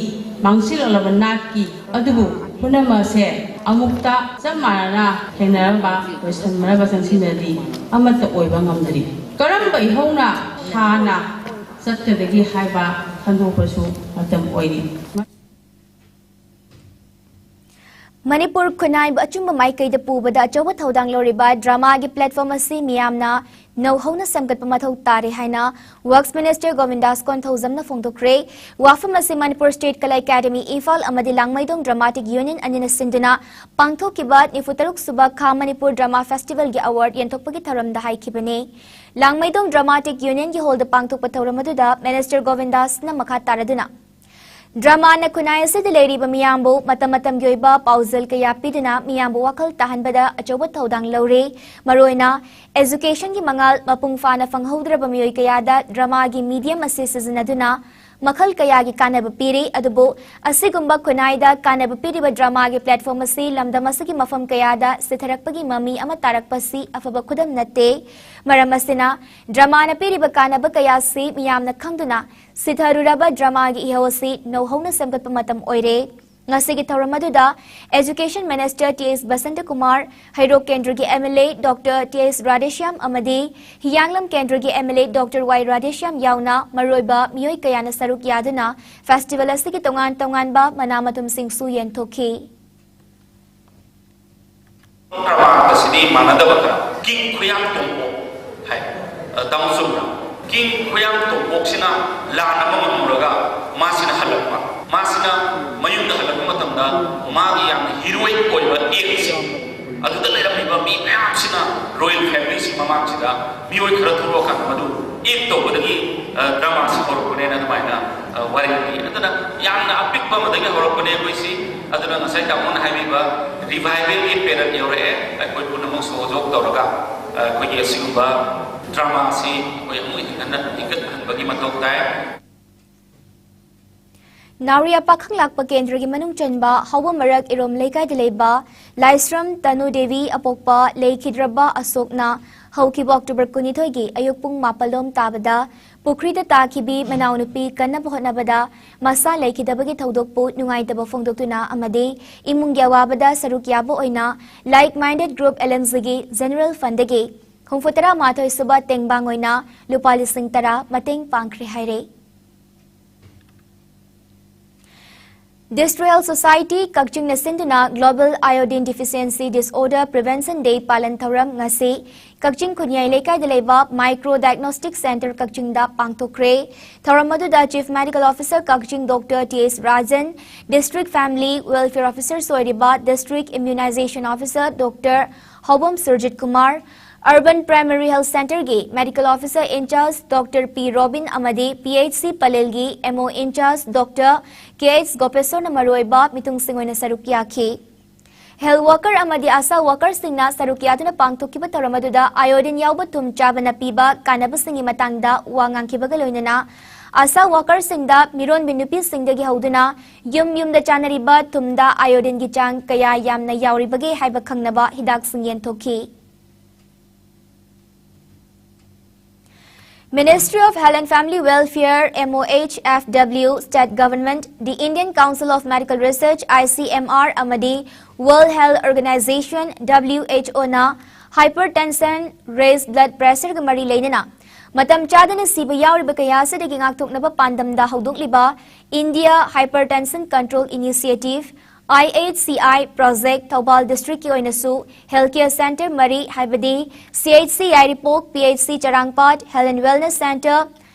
ꯃꯥꯡꯁꯤꯜꯂꯛꯂꯕ ꯅꯥꯠꯀꯤ ꯑꯗꯨꯕꯨ ꯄꯨꯝꯅꯃꯛ ꯑꯁꯦ ꯑꯃꯨꯛꯇ ꯆꯞ ꯃꯥꯟꯅꯅ ꯊꯦꯡꯅꯔꯝꯕ, ꯂꯣꯏꯁꯟꯅꯔꯕ ꯆꯪꯁꯤꯟꯅꯗꯤ ꯑꯃꯠꯇ ꯑꯣꯏꯕ ꯉꯝꯗ꯭ꯔꯤ꯫ ꯀꯔꯝꯕ ꯏꯍꯧꯅ ꯍꯥꯟꯅ ꯆꯠꯀꯗꯒꯦ ꯍꯥꯏꯕ ꯈꯟꯗꯣꯛꯄꯁꯨ ꯃꯇꯝ ꯑꯣꯏꯔꯤ꯫ ꯃꯅꯤꯄꯨꯔ ꯈꯨꯟꯅꯥꯏꯕꯨ ꯑꯆꯨꯝꯕ ꯃꯥꯏꯀꯩꯗ ꯄꯨꯕꯗ ꯑꯆꯧꯕ ꯊꯧꯗꯥꯡ ꯂꯧꯔꯤꯕ ꯗ꯭ꯔꯃꯥꯒꯤ platform ꯑꯁꯤ ꯃꯤꯌꯥꯝꯅ ꯅꯧꯍꯧꯅ ꯁꯦꯝꯒꯠꯄ ꯃꯊꯧ ꯇꯥꯔꯦ ꯍꯥꯏꯅ Works Minister ꯒꯣꯕꯤꯟꯗꯥꯁ ꯀꯣꯟꯊꯧꯖꯝꯅ ꯐꯣꯡꯗꯣꯛꯈ꯭ꯔꯦ꯫ ꯋꯥꯐꯝ ꯑꯁꯤ Manipur State Kala Academy Imphal ꯑꯃꯗꯤ ꯂꯥꯡꯃꯩꯗꯣꯡ Dramatic Union ꯑꯅꯤꯅ ꯁꯤꯟꯗꯨꯅ ꯄꯥꯡꯊꯣꯛꯈꯤꯕ ꯅꯤꯐꯨ ꯇꯔꯨꯛ ꯁꯨꯕ ꯈꯥ ꯃꯅꯤꯄꯨꯔ ꯗ꯭ꯔꯃꯥ ꯐꯦꯁꯇꯤꯚꯦꯜꯒꯤ ꯑꯦꯋꯥꯔꯗ ꯌꯦꯟꯊꯣꯛꯄꯒꯤ ꯊꯧꯔꯝꯗ ꯍꯥꯏꯈꯤꯕꯅꯤ꯫ ꯂꯥꯡꯃꯩꯗꯣꯡ Dramatic Unionꯒꯤ ꯍꯣꯜꯗ ꯄꯥꯡꯊꯣꯛꯄ ꯊꯧꯔꯝ ꯑꯗꯨꯗ Minister ꯒꯣꯕꯤꯟꯗꯥꯁꯅ ꯃꯈꯥ ꯇꯥꯔꯗꯨꯅ, ꯗ꯭ꯔꯃꯥꯅ ꯈꯨꯟꯅꯥꯏ ꯑꯁꯤꯗ ꯂꯩꯔꯤꯕ ꯃꯤꯌꯥꯝꯕꯨ ꯃꯇꯝ ꯃꯇꯝꯒꯤ ꯑꯣꯏꯕ ꯄꯥꯎꯖꯦꯜ ꯀꯌꯥ ꯄꯤꯗꯨꯅ ꯃꯤꯌꯥꯝꯕꯨ ꯋꯥꯈꯜ ꯇꯥꯍꯟꯕꯗ ꯑꯆꯧꯕ ꯊꯧꯗꯥꯡ ꯂꯧꯔꯤ꯫ ꯃꯔꯨꯑꯣꯏꯅ educationꯒꯤ ꯃꯉꯥꯜ ꯃꯄꯨꯡ ꯐꯥꯅ ꯐꯪꯍꯧꯗ꯭ꯔꯕ ꯃꯤꯑꯣꯏ ꯀꯌꯥꯗ ꯗ꯭ꯔꯃꯥꯒꯤ medium ꯑꯁꯤ ꯁꯤꯖꯤꯟꯅꯗꯨꯅ ꯃꯈꯜ ꯀꯌꯥꯒꯤ ꯀꯥꯟꯅꯕ ꯄꯤꯔꯤ꯫ ꯑꯗꯨꯕꯨ ꯑꯁꯤꯒꯨꯝꯕ ꯈꯨꯟꯅꯥꯏꯗ ꯀꯥꯟꯅꯕ ꯄꯤꯔꯤꯕ ꯗ꯭ꯔꯃꯥꯒꯤ platform ꯑꯁꯤ ꯂꯝꯗꯝ ꯑꯁꯤꯒꯤ ꯃꯐꯝ ꯀꯌꯥꯗ ꯁꯤꯊꯔꯛꯄꯒꯤ ꯃꯃꯤ ꯑꯃ ꯇꯥꯔꯛꯄꯁꯤ ꯑꯐꯕ ꯈꯨꯗꯝ ꯅꯠꯇꯦ꯫ ꯃꯔꯝ ꯑꯁꯤꯅ ꯗ꯭ꯔꯃꯥꯅ ꯄꯤꯔꯤꯕ ꯀꯥꯟꯅꯕ ꯀꯌꯥꯁꯤ ꯃꯤꯌꯥꯝꯅ ꯈꯪꯗꯨꯅ ꯁꯤꯊꯔꯨꯔꯕ ꯗ꯭ꯔꯃꯥꯒꯤ ꯏꯍꯧ ꯑꯁꯤ ꯅꯧꯍꯧꯅ ꯁꯦꯝꯒꯠꯄ ꯃꯇꯝ ꯑꯣꯏꯔꯦ꯫ ꯉꯁꯤꯒꯤ ꯊꯧꯔꯝ ꯑꯗꯨꯗ Education Minister ꯇꯤ ꯑꯦꯁ ꯕꯁꯟꯇꯀꯨꯃꯥꯔ, ꯍꯩꯔꯣꯛ ꯀꯦꯟꯗ꯭ꯔꯒꯤ MLA Doctor ꯇꯤ ꯑꯦꯁ ꯔꯥꯙꯦꯁ꯭ꯌꯥꯝ ꯑꯃꯗꯤ ꯍꯤꯌꯥꯡꯂꯝ ꯀꯦꯟꯗ꯭ꯔꯒꯤ MLA Doctor ꯋꯥꯏ ꯔꯥꯙꯦꯁ꯭ꯌꯥꯝ ꯌꯥꯎꯅ ꯃꯔꯨꯑꯣꯏꯕ ꯃꯤꯑꯣꯏ ꯀꯌꯥꯅ ꯁꯔꯨꯛ ꯌꯥꯗꯨꯅ festival ꯑꯁꯤꯒꯤ ꯇꯣꯉꯥꯟ ꯇꯣꯉꯥꯟꯕ ꯃꯅꯥ ꯃꯊꯨꯝꯁꯤꯡꯁꯨ ꯌꯦꯟꯊꯣꯛꯈꯤ꯫ ꯄ꯭ꯔꯃꯥꯟ ꯑꯁꯤꯗꯤ ꯃꯥꯟꯅꯗꯕ ꯈꯔ꯫ ꯀꯤꯡ ꯈꯨꯌꯥꯡ ꯇꯣꯡꯄꯣꯛ ꯍꯥꯏ꯫ ꯑ, ꯇꯥꯃꯣ ꯆꯨꯝꯕ꯭ꯔꯥ? ꯀꯤꯡ ꯈꯨꯌꯥꯡ ꯇꯣꯡꯄꯣꯛꯁꯤꯅ ꯂꯥꯟ ꯑꯃ ꯉꯝꯃꯨꯔꯒ ꯃꯥꯁꯤꯅ ꯍꯜꯂꯛꯄ꯫ ꯃꯥꯁꯤꯅ ꯃꯌꯨꯝꯗ ꯍꯜꯂꯛꯄ ꯃꯇꯝꯗ ꯃꯥꯒꯤ ꯌꯥꯝꯅ heroic ꯑꯣꯏꯕ act ꯁꯦ ꯑꯗꯨꯗ ꯂꯩꯔꯝꯃꯤꯕ ꯃꯤ ꯃꯌꯥꯝꯁꯤꯅ royal family ꯁꯤ ꯃꯃꯥꯡꯁꯤꯗ ꯃꯤꯑꯣꯏ ꯈꯔ ꯊꯣꯛꯂꯛꯑꯀꯥꯟꯗ ꯃꯗꯨ act ꯇꯧꯕꯗꯒꯤ, ꯑ, ꯗ꯭ꯔꯃꯥꯁꯤ ꯍꯧꯔꯛꯄꯅꯦꯅ ꯑꯗꯨꯃꯥꯏꯅ, ꯑ, ꯋꯥꯔꯤ ꯂꯤ꯫ ꯑꯗꯨꯅ ꯌꯥꯝꯅ ꯑꯄꯤꯛꯄ ꯑꯃꯗꯒꯤ ꯍꯧꯔꯛꯄꯅꯦ ꯑꯩꯈꯣꯏꯁꯤ꯫ ꯑꯗꯨꯅ ꯉꯁꯥꯏ ꯇꯥꯃꯣꯅ ꯍꯥꯏꯕꯤꯕ revival ꯒꯤ period ꯌꯧꯔꯛꯑꯦ꯫ ꯑꯩꯈꯣꯏ ꯄꯨꯝꯅꯃꯛ ꯁꯍꯣꯖꯣꯛ ꯇꯧꯔꯒ, ꯑ, ꯑꯩꯈꯣꯏꯒꯤ ꯑꯁꯤꯒꯨꯝꯕ ꯗ꯭ꯔꯃꯥꯁꯤ ꯑꯩꯈꯣꯏ ꯑꯃꯨꯛ ꯍꯤꯡꯒꯠꯅ-, ꯍꯤꯡꯒꯠꯍꯟꯕꯒꯤ ꯃꯊꯧ ꯇꯥꯏ꯫ ꯅꯥꯎꯔꯤꯌꯥ ꯄꯥꯈꯪ ꯂꯥꯛꯄ ꯀꯦꯟꯗ꯭ꯔꯒꯤ ꯃꯅꯨꯡ ꯆꯟꯕ ꯍꯧꯕ ꯃꯔꯛ ꯏꯔꯣꯝ ꯂꯩꯀꯥꯏꯗ ꯂꯩꯕ ꯂꯥꯏꯁ꯭ꯔꯝ ꯇꯅꯨ ꯗꯦꯕꯤ ꯑꯄꯣꯛꯄ ꯂꯩꯈꯤꯗ꯭ꯔꯕ ꯑꯁꯣꯛꯅ ꯍꯧꯈꯤꯕ ꯑꯣꯛꯇꯣꯕꯔ ꯀꯨꯟꯅꯤꯊꯣꯏꯒꯤ ꯑꯌꯨꯛ ꯄꯨꯡ ꯃꯥꯄꯜ ꯂꯣꯝ ꯇꯥꯕꯗ ꯄꯨꯈ꯭ꯔꯤꯗ ꯇꯥꯈꯤꯕꯤ ꯃꯅꯥꯎꯅꯨꯄꯤ ꯀꯟꯅꯕ ꯍꯣꯠꯅꯕꯗ ꯃꯁꯥ ꯂꯩꯈꯤꯗꯕꯒꯤ ꯊꯧꯗꯣꯛꯄꯨ ꯅꯨꯡꯉꯥꯏꯇꯕ ꯐꯣꯡꯗꯣꯛꯇꯨꯅ ꯑꯃꯗꯤ ꯏꯃꯨꯡꯒꯤ ꯑꯋꯥꯕꯗ ꯁꯔꯨꯛ ꯌꯥꯕ ꯑꯣꯏꯅ Like Minded Group L M Cꯒꯤ General Fundꯗꯒꯤ ꯍꯨꯝꯐꯨ ꯇꯔꯥ ꯃꯥꯊꯣꯏ ꯁꯨꯕ ꯇꯦꯡꯕꯥꯡ ꯑꯣꯏꯅ ꯂꯨꯄꯥ ꯂꯤꯁꯤꯡ ꯇꯔꯥ ꯃꯇꯦꯡ ꯄꯥꯡꯈ꯭ꯔꯦ ꯍꯥꯏꯔꯦ꯫ District Health Society ꯀꯛꯆꯤꯡꯅ ꯁꯤꯟꯗꯨꯅ Global Iodine Deficiency Disorder Prevention Day ꯄꯥꯂꯟ ꯊꯧꯔꯝ ꯉꯁꯤ ꯀꯛꯆꯤꯡ ꯈꯨꯟꯌꯥꯏ ꯂꯩꯀꯥꯏꯗ ꯂꯩꯕ Micro Diagnostic Center ꯀꯛꯆꯤꯡꯗ ꯄꯥꯡꯊꯣꯛꯈ꯭ꯔꯦ꯫ ꯊꯧꯔꯝ ꯑꯗꯨꯗ Chief Medical Officer ꯀꯛꯆꯤꯡ Doctor T S Rajan, District Family Welfare Officers ꯑꯣꯏꯔꯤꯕ District Immunization Officer Doctor ꯍꯧꯕꯝ Surjit Kumar, Urban Primary Health Centreꯒꯤ Medical Officer in charge Doctor P Robin ꯑꯃꯗꯤ P H C ꯄꯂꯦꯜꯒꯤ M O in charge Doctor K H ꯒꯣꯄꯦꯁꯣꯔꯅ ꯃꯔꯨꯑꯣꯏꯕ ꯃꯤꯊꯨꯡꯁꯤꯡ ꯑꯣꯏꯅ ꯁꯔꯨꯛ ꯌꯥꯈꯤ꯫ Health worker ꯑꯃꯗꯤ ASHA workerꯁꯤꯡꯅ ꯁꯔꯨꯛ ꯌꯥꯗꯨꯅ ꯄꯥꯡꯊꯣꯛꯈꯤꯕ ꯊꯧꯔꯝ ꯑꯗꯨꯗ iodine ꯌꯥꯎꯕ ꯊꯨꯝ ꯆꯥꯕꯅ ꯄꯤꯕ ꯀꯥꯟꯅꯕꯁꯤꯡꯒꯤ ꯃꯇꯥꯡꯗ ꯋꯥ ꯉꯥꯡꯈꯤꯕꯒ ꯂꯣꯏꯅꯅ ASHA workerꯁꯤꯡꯗ ꯃꯤꯔꯣꯟꯕꯤ ꯅꯨꯄꯤꯁꯤꯡꯗꯒꯤ ꯍꯧꯗꯨꯅ ꯌꯨꯝ ꯌꯨꯝꯗ ꯆꯥꯅꯔꯤꯕ ꯊꯨꯝꯗ iodineꯒꯤ ꯆꯥꯡ ꯀꯌꯥ ꯌꯥꯝꯅ ꯌꯥꯎꯔꯤꯕꯒꯦ ꯍꯥꯏꯕ ꯈꯪꯅꯕ ꯍꯤꯗꯥꯛꯁꯤꯡ ꯌꯦꯟꯊꯣꯛꯈꯤ꯫ Ministry of Health and Family Welfare, M O H F W, State Government, the Indian Council of Medical Research, I C M R, ꯑꯃꯗꯤ World Health Organization, W H O ꯅ hypertension, raised blood pressureꯒ ꯃꯔꯤ ꯂꯩꯅꯅ ꯃꯇꯝ ꯆꯥꯗꯅ ꯁꯤꯕ ꯌꯥꯎꯔꯤꯕ ꯀꯌꯥ ꯑꯁꯤꯗꯒꯤ ꯉꯥꯛꯊꯣꯛꯅꯕ ꯄꯥꯟꯗꯝꯗ ꯍꯧꯗꯣꯛꯂꯤꯕ India Hypertension Control Initiative, I H C I project Thoubal districtꯀꯤ ꯑꯣꯏꯅꯁꯨ health care center ꯃꯔꯤ ꯍꯥꯏꯕꯗꯤ C H C Yairipok, P H C Charangpat, Health and Wellness Center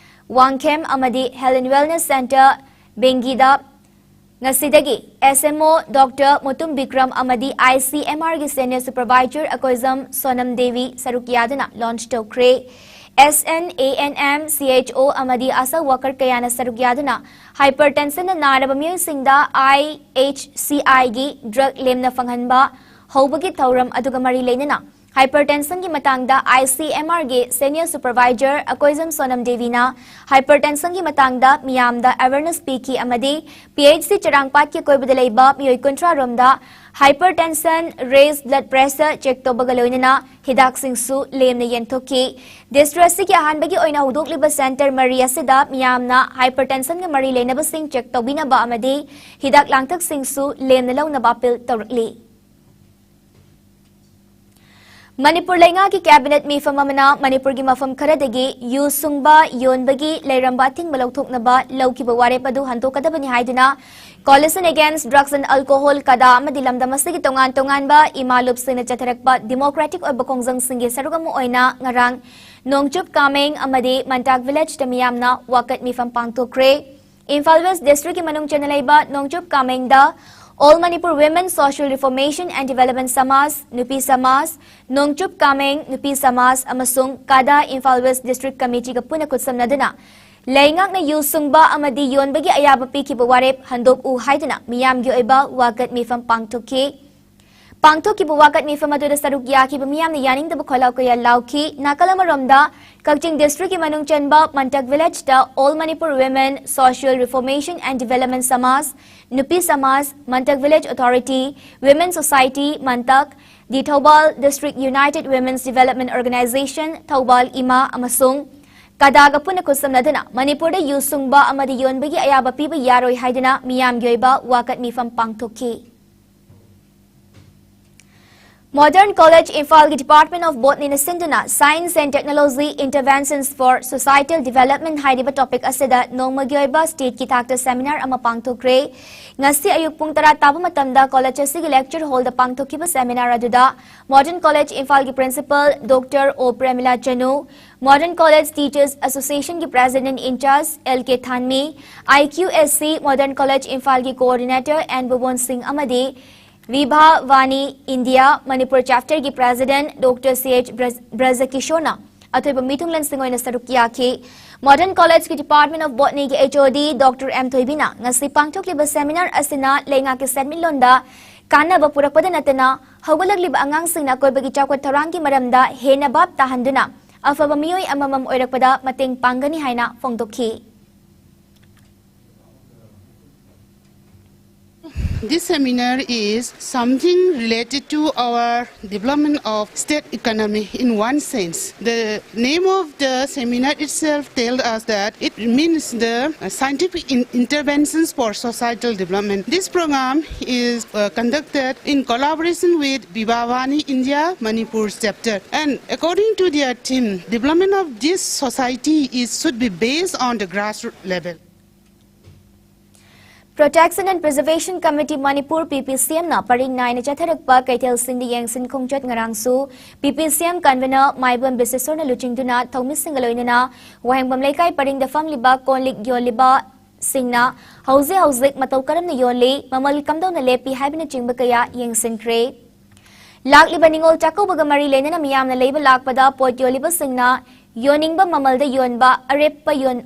Wangkhem ꯑꯃꯗꯤ Health and Wellness Center ꯕꯦꯡꯒꯤꯗ ꯉꯁꯤꯗꯒꯤ S M O Doctor Mutum Bikram ꯑꯃꯗꯤ I C M Rꯒꯤ senior supervisor Akoijam Sonam Devi ꯁꯔꯨꯛ ꯌꯥꯗꯨꯅ launch ꯇꯧꯈ꯭ꯔꯦ꯫ S N A N M C H O ꯑꯃꯗꯤ ASHA worker ꯀꯌꯥꯅ ꯁꯔꯨꯛ ꯌꯥꯗꯨꯅ hypertensionꯅ ꯅꯥꯔꯕ ꯃꯤꯑꯣꯏꯁꯤꯡꯗ I H C Iꯒꯤ drug ꯂꯦꯝꯅ ꯐꯪꯍꯟꯕ ꯍꯧꯕꯒꯤ ꯊꯧꯔꯝ ꯑꯗꯨꯒ ꯃꯔꯤ ꯂꯩꯅꯅ Hypertension ꯒꯤ ꯃꯇꯥꯡꯗ I C M R ꯒꯤ Senior Supervisor Akoijam Sonam ꯗꯦꯕꯤꯅ hypertension ꯒꯤ ꯃꯇꯥꯡꯗ ꯃꯤꯌꯥꯝꯗ awareness ꯄꯤꯈꯤ ꯑꯃꯗꯤ P H C ꯆꯔꯥꯡꯄꯥꯠꯀꯤ ꯑꯀꯣꯏꯕꯗ ꯂꯩꯕ ꯃꯤꯑꯣꯏ ꯀꯨꯟꯊ꯭ꯔꯥ ꯔꯣꯝꯗ hypertension, raised blood pressure check ꯇꯧꯕꯒ ꯂꯣꯏꯅꯅ ꯍꯤꯗꯥꯛꯁꯤꯡꯁꯨ ꯂꯦꯝꯅ ꯌꯦꯟꯊꯣꯛꯈꯤ꯫ District ꯑꯁꯤꯒꯤ ꯑꯍꯥꯟꯕꯒꯤ ꯑꯣꯏꯅ ꯍꯧꯗꯣꯛꯂꯤꯕ center ꯃꯔꯤ ꯑꯁꯤꯗ ꯃꯤꯌꯥꯝꯅ hypertension ꯒ ꯃꯔꯤ ꯂꯩꯅꯕꯁꯤꯡ check ꯇꯧꯕꯤꯅꯕ ꯑꯃꯗꯤ ꯍꯤꯗꯥꯛ ꯂꯥꯡꯊꯛꯁꯤꯡꯁꯨ ꯂꯦꯝꯅ ꯂꯧꯅꯕ appeal ꯇꯧꯔꯛꯂꯤ꯫ ꯃꯅꯤꯄꯨꯔ ꯂꯩꯉꯥꯛꯀꯤ cabinet ꯃꯤꯐꯝ ꯑꯃꯅ ꯃꯅꯤꯄꯨꯔꯒꯤ ꯃꯐꯝ ꯈꯔꯗꯒꯤ ꯌꯨ ꯁꯨꯡꯕ, ꯌꯣꯟꯕꯒꯤ ꯂꯩꯔꯝꯕ ꯑꯊꯤꯡꯕ ꯂꯧꯊꯣꯛꯅꯕ ꯂꯧꯈꯤꯕ ꯋꯥꯔꯦꯞ ꯑꯗꯨ ꯍꯟꯗꯣꯛꯀꯗꯕꯅꯤ ꯍꯥꯏꯗꯨꯅ Coalition Against Drugs and Alcohol, ꯀꯗꯥ, ꯑꯃꯗꯤ ꯂꯝꯗꯝ ꯑꯁꯤꯒꯤ ꯇꯣꯉꯥꯟ ꯇꯣꯉꯥꯟꯕ ꯏꯃꯥ ꯂꯨꯞꯁꯤꯡꯅ ꯆꯠꯊꯔꯛꯄ democratic ꯑꯣꯏꯕ ꯈꯣꯡꯖꯪꯁꯤꯡꯒꯤ ꯁꯔꯨꯛ ꯑꯃ ꯑꯣꯏꯅ ꯉꯔꯥꯡ ꯅꯣꯡꯆꯨꯞ ꯀꯥꯃꯦꯡ ꯑꯃꯗꯤ ꯃꯟꯇꯥꯛ village ꯇ ꯃꯤꯌꯥꯝꯅ ꯋꯥꯀꯠ ꯃꯤꯐꯝ ꯄꯥꯡꯊꯣꯛꯈ꯭ꯔꯦ꯫ ꯏꯝꯐꯥꯜ West District ꯀꯤ ꯃꯅꯨꯡ ꯆꯟꯅ ꯂꯩꯕ ꯅꯣꯡꯆꯨꯞ ꯀꯥꯃꯦꯡꯗ All Manipur Women Social Reformation and Development Samaj, ꯅꯨꯄꯤ ꯁꯃꯥꯖ, ꯅꯣꯡꯆꯨꯞ ꯀꯥꯃꯦꯡ ꯅꯨꯄꯤ ꯁꯃꯥꯖ ꯑꯃꯁꯨꯡ ꯀꯥꯗꯥ ꯏꯝꯐꯥꯜ West District Committee ꯒ ꯄꯨꯟꯅ ꯈꯨꯠꯁꯝꯅꯗꯨꯅ ꯂꯩꯉꯥꯛꯅ ꯌꯨ ꯁꯨꯡꯕ ꯑꯃꯗꯤ ꯌꯣꯟꯕꯒꯤ ꯑꯌꯥꯕ ꯄꯤꯈꯤꯕ ꯋꯥꯔꯦꯞ ꯍꯟꯗꯣꯛꯎ ꯍꯥꯏꯗꯨꯅ ꯃꯤꯌꯥꯝꯒꯤ ꯑꯣꯏꯕ ꯋꯥꯀꯠ ꯃꯤꯐꯝ ꯄꯥꯡꯊꯣꯛꯈꯤ꯫ ꯄꯥꯡꯊꯣꯛꯈꯤꯕ ꯋꯥꯀꯠ ꯃꯤꯐꯝ ꯑꯗꯨꯗ ꯁꯔꯨꯛ ꯌꯥꯈꯤꯕ ꯃꯤꯌꯥꯝꯅ ꯌꯥꯅꯤꯡꯗꯕ ꯈꯣꯜꯂꯥꯎ ꯀꯌꯥ ꯂꯥꯎꯈꯤ꯫ ꯅꯥꯀꯜ ꯑꯃꯔꯣꯝꯗ, ꯀꯛꯆꯤꯡ district ꯀꯤ ꯃꯅꯨꯡ ꯆꯟꯕ ꯃꯟꯇꯛ village ꯇ All Manipur Women Social Reformation and Development Samaj, ꯅꯨꯄꯤ ꯁꯃꯥꯖ, ꯃꯟꯇꯛ village authority, Women Society, ꯃꯟꯇꯛ, the Thoubal District United Women's Development Organization, Thoubal ꯏꯃꯥ ꯑꯃꯁꯨꯡ ꯀꯗꯥꯒ ꯄꯨꯟꯅ ꯈꯨꯠꯁꯝꯅꯗꯨꯅ ꯃꯅꯤꯄꯨꯔꯗ ꯌꯨ ꯁꯨꯡꯕ ꯑꯃꯗꯤ ꯌꯣꯟꯕꯒꯤ ꯑꯌꯥꯕ ꯄꯤꯕ ꯌꯥꯔꯣꯏ ꯍꯥꯏꯗꯨꯅ ꯃꯤꯌꯥꯝꯒꯤ ꯑꯣꯏꯕ ꯋꯥꯀꯠ ꯃꯤꯐꯝ ꯄꯥꯡꯊꯣꯛꯈꯤ꯫ Modern College ꯏꯝꯐꯥꯜꯒꯤ Department of Botany ꯅ ꯁꯤꯟꯗꯨꯅ Science and Technology Interventions for Societal Development ꯍꯥꯏꯔꯤꯕ topic ꯑꯁꯤꯗ ꯅꯣꯡꯃꯒꯤ ꯑꯣꯏꯕ state ꯀꯤ ꯊꯥꯛꯇ seminar ꯑꯃ ꯄꯥꯡꯊꯣꯛꯈ꯭ꯔꯦ꯫ ꯉꯁꯤ ꯑꯌꯨꯛ ꯄꯨꯡ ꯇꯔꯥ ꯇꯥꯕ ꯃꯇꯝꯗ college ꯑꯁꯤꯒꯤ lecture hall ꯗ ꯄꯥꯡꯊꯣꯛꯈꯤꯕ seminar ꯑꯗꯨꯗ Modern College ꯏꯝꯐꯥꯜꯒꯤ Principal Doctor O ꯄ꯭ꯔꯦꯃꯤꯂꯥ ꯆꯅꯨ, Modern College Teachers Association ꯒꯤ President in Charge L K ꯊꯥꯟꯃꯤ, I Q S C Modern College ꯏꯝꯐꯥꯜꯒꯤ Coordinator N ꯕꯨꯕꯣꯟ ꯁꯤꯡ ꯑꯃꯗꯤ ꯚꯤꯚꯥ ꯚꯥꯅꯤ ꯏꯟꯗꯤꯌꯥ ꯃꯅꯤꯄꯨꯔ chapter ꯒꯤ President Doctor C H ꯕ꯭ꯔꯖ-, ꯕ꯭ꯔꯖꯀꯤꯁꯣꯔꯅ ꯑꯊꯣꯏꯕ ꯃꯤꯊꯨꯡꯂꯦꯟꯁꯤꯡ ꯑꯣꯏꯅ ꯁꯔꯨꯛ ꯌꯥꯈꯤ꯫ Modern College ꯀꯤ Department of Botany ꯒꯤ H O D Doctor M ꯊꯣꯏꯕꯤꯅ ꯉꯁꯤ ꯄꯥꯡꯊꯣꯛꯂꯤꯕ seminar ꯑꯁꯤꯅ ꯂꯩꯉꯥꯛꯀꯤ ꯁꯦꯟꯃꯤꯠꯂꯣꯟꯗ ꯀꯥꯟꯅꯕ ꯄꯨꯔꯛꯄꯗ ꯅꯠꯇꯅ ꯍꯧꯒꯠꯂꯛꯂꯤꯕ ꯑꯉꯥꯡꯁꯤꯡꯅ ꯑꯀꯣꯏꯕꯒꯤ ꯆꯥꯎꯈꯠ ꯊꯧꯔꯥꯡꯒꯤ ꯃꯔꯝꯗ ꯍꯦꯟꯅ ꯚꯥꯞ ꯇꯥꯍꯟꯗꯨꯅ ꯑꯐꯕ ꯃꯤꯑꯣꯏ ꯑꯃꯃꯝ ꯑꯣꯏꯔꯛꯄꯗ ꯃꯇꯦꯡ ꯄꯥꯡꯒꯅꯤ ꯍꯥꯏꯅ ꯐꯣꯡꯗꯣꯛꯈꯤ꯫ This seminar is something related to our development of state economy in one sense. The name of the seminar itself tells us that it means the uh, scientific in- interventions for societal development. This program is uh, conducted in collaboration with Vivavani India Manipur chapter. And according to their theme, development of this society is should be based on the grassroots level. Protection and Preservation Committee Manipur, P P C M ꯅ ꯄꯔꯤꯡ ꯅꯥꯏꯅ ꯆꯠꯊꯔꯛꯄ ꯀꯩꯊꯦꯜꯁꯤꯡꯗ ꯌꯦꯡꯁꯤꯟ ꯈꯣꯡꯆꯠ ꯉꯔꯥꯡꯁꯨ P P C M convener ꯃꯥꯏꯕꯝ ꯕꯤꯁꯦꯁꯣꯔꯅ ꯂꯨꯆꯤꯡꯗꯨꯅ ꯊꯧꯃꯤꯁꯤꯡꯒ ꯂꯣꯏꯅꯅ ꯋꯥꯍꯦꯡꯕꯝ ꯂꯩꯀꯥꯏ ꯄꯔꯤꯡꯗ ꯐꯝꯂꯤꯕ ꯀꯣꯟ ꯂꯤꯛ ꯌꯣꯜꯂꯤꯕꯁꯤꯡꯅ ꯍꯧꯖꯤꯛ ꯍꯧꯖꯤꯛ ꯃꯇꯧ ꯀꯔꯝꯅ ꯌꯣꯜꯂꯤ, ꯃꯃꯜ ꯀꯝꯗꯧꯅ ꯂꯦꯞꯄꯤ ꯍꯥꯏꯕꯅꯆꯤꯡꯕ ꯀꯌꯥ ꯌꯦꯡꯁꯤꯟꯈ꯭ꯔꯦ꯫ ꯂꯥꯛꯂꯤꯕ ꯅꯤꯉꯣꯜ ꯆꯥꯛꯀꯧꯕꯒ ꯃꯔꯤ ꯂꯩꯅꯅ ꯃꯤꯌꯥꯝꯅ ꯂꯩꯕ ꯂꯥꯛꯄꯗ ꯄꯣꯠ ꯌꯣꯜꯂꯤꯕꯁꯤꯡꯅ ꯌꯣꯟꯅꯤꯡꯕ ꯃꯃꯜꯗ ꯌꯣꯟꯕ, ꯑꯔꯦꯞꯄ ꯌꯣꯟ-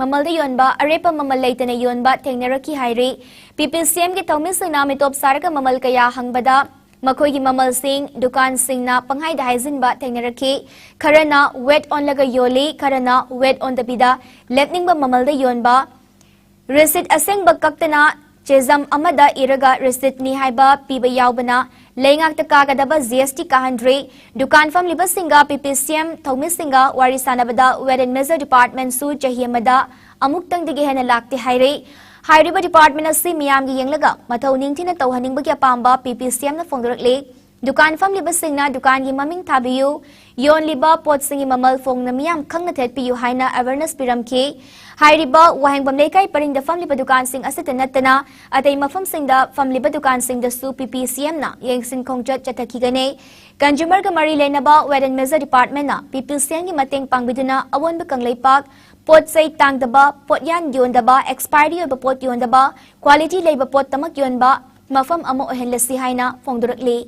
ꯃꯃꯜꯗ ꯌꯣꯟꯕ, ꯑꯔꯦꯞꯄ ꯃꯃꯜ ꯂꯩꯇꯅ ꯌꯣꯟꯕ ꯊꯦꯡꯅꯔꯛꯈꯤ ꯍꯥꯏꯔꯤ꯫ P P C M ꯒꯤ ꯊꯧꯃꯤꯁꯤꯡꯅ ꯃꯤꯇꯣꯞ ꯁꯥꯔꯒ ꯃꯃꯜ ꯀꯌꯥ ꯍꯪꯕꯗ ꯃꯈꯣꯏꯒꯤ ꯃꯃꯜꯁꯤꯡ ꯗꯨꯀꯥꯟꯁꯤꯡꯅ ꯄꯪꯍꯥꯏꯗ ꯍꯥꯏꯖꯤꯟꯕ ꯊꯦꯡꯅꯔꯛꯈꯤ꯫ ꯈꯔꯅ weight ꯑꯣꯟꯂꯒ ꯌꯣꯜꯂꯤ, ꯈꯔꯅ weight ꯑꯣꯟꯗꯕꯤꯗ ꯂꯦꯞꯅꯤꯡꯕ ꯃꯃꯜꯗ ꯌꯣꯟꯕ, ꯔꯤꯁꯤꯠ ꯑꯁꯦꯡꯕ ꯀꯛꯇꯅ ꯆꯦꯖꯝ ꯑꯃꯗ ꯏꯔꯒ ꯔꯤꯁꯤꯠꯅꯤ ꯍꯥꯏꯕ ꯄꯤꯕ ꯌꯥꯎꯕꯅ ꯂꯩꯉꯥꯛꯇ ꯀꯥꯒꯗꯕ G S T ꯀꯥꯍꯟꯗ꯭ꯔꯤ꯫ ꯗꯨꯀꯥꯟ ꯐꯝꯂꯤꯕꯁꯤꯡꯒ P P C M ꯊꯧꯃꯤꯁꯤꯡꯒ ꯋꯥꯔꯤ ꯁꯥꯟꯅꯕꯗ Weight and Measure Department ꯁꯨ ꯆꯍꯤ ꯑꯃꯗ ꯑꯃꯨꯛꯇꯪꯗꯒꯤ ꯍꯦꯟꯅ ꯂꯥꯛꯇꯦ ꯍꯥꯏꯔꯤ꯫ ꯍꯥꯏꯔꯤꯕ department ꯑꯁꯤ ꯃꯤꯌꯥꯝꯒꯤ ꯌꯦꯡꯂꯒ ꯃꯊꯧ ꯅꯤꯡꯊꯤꯅ ꯇꯧꯍꯟꯅꯤꯡꯕꯒꯤ ꯑꯄꯥꯝꯕ P P C M ꯅ ꯐꯣꯡꯗꯣꯔꯛꯂꯤ꯫ ꯗꯨꯀꯥꯟ ꯐꯝꯂꯤꯕꯁꯤꯡꯅ ꯗꯨꯀꯥꯟꯒꯤ ꯃꯃꯤꯡ ꯊꯥꯕꯤꯌꯨ, ꯌꯣꯟꯂꯤꯕ ꯄꯣꯠꯁꯤꯡꯒꯤ ꯃꯃꯜ ꯐꯣꯡꯅ ꯃꯤꯌꯥꯝ ꯈꯪꯅ ꯊꯦꯠꯄꯤꯌꯨ ꯍꯥꯏꯅ awareness ꯄꯤꯔꯝꯈꯤ꯫ ꯍꯥꯏꯔꯤꯕ ꯋꯥꯍꯦꯡꯕꯝ ꯂꯩꯀꯥꯏ ꯄꯔꯤꯡꯗ ꯐꯝꯂꯤꯕ ꯗꯨꯀꯥꯟꯁꯤꯡ ꯑꯁꯤꯇ ꯅꯠꯇꯅ ꯑꯇꯩ ꯃꯐꯝꯁꯤꯡꯗ ꯐꯝꯂꯤꯕ ꯗꯨꯀꯥꯟꯁꯤꯡꯗꯁꯨ P P C M ꯅ ꯌꯦꯡꯁꯤꯟ ꯈꯣꯡꯆꯠ ꯆꯠꯊꯈꯤꯒꯅꯤ꯫ Consumer ꯒ ꯃꯔꯤ ꯂꯩꯅꯕ Weight and Measure Department ꯅ P P C M ꯒꯤ ꯃꯇꯦꯡ ꯄꯥꯡꯕꯤꯗꯨꯅ ꯑꯑꯣꯟꯕ ꯀꯪꯂꯩꯄꯥꯛ, ꯄꯣꯠ ꯆꯩ ꯇꯥꯡꯗꯕ, ꯄꯣꯠꯌꯥꯟ ꯌꯣꯟꯗꯕ, expiry ꯑꯣꯏꯕ ꯄꯣꯠ ꯌꯣꯟꯗꯕ, quality ꯂꯩꯕ ꯄꯣꯠꯇꯃꯛ ꯌꯣꯟꯕ ꯃꯐꯝ ꯑꯃ ꯑꯣꯏꯍꯜꯂꯁꯤ ꯍꯥꯏꯅ ꯐꯣꯡꯗꯣꯔꯛꯂꯤ꯫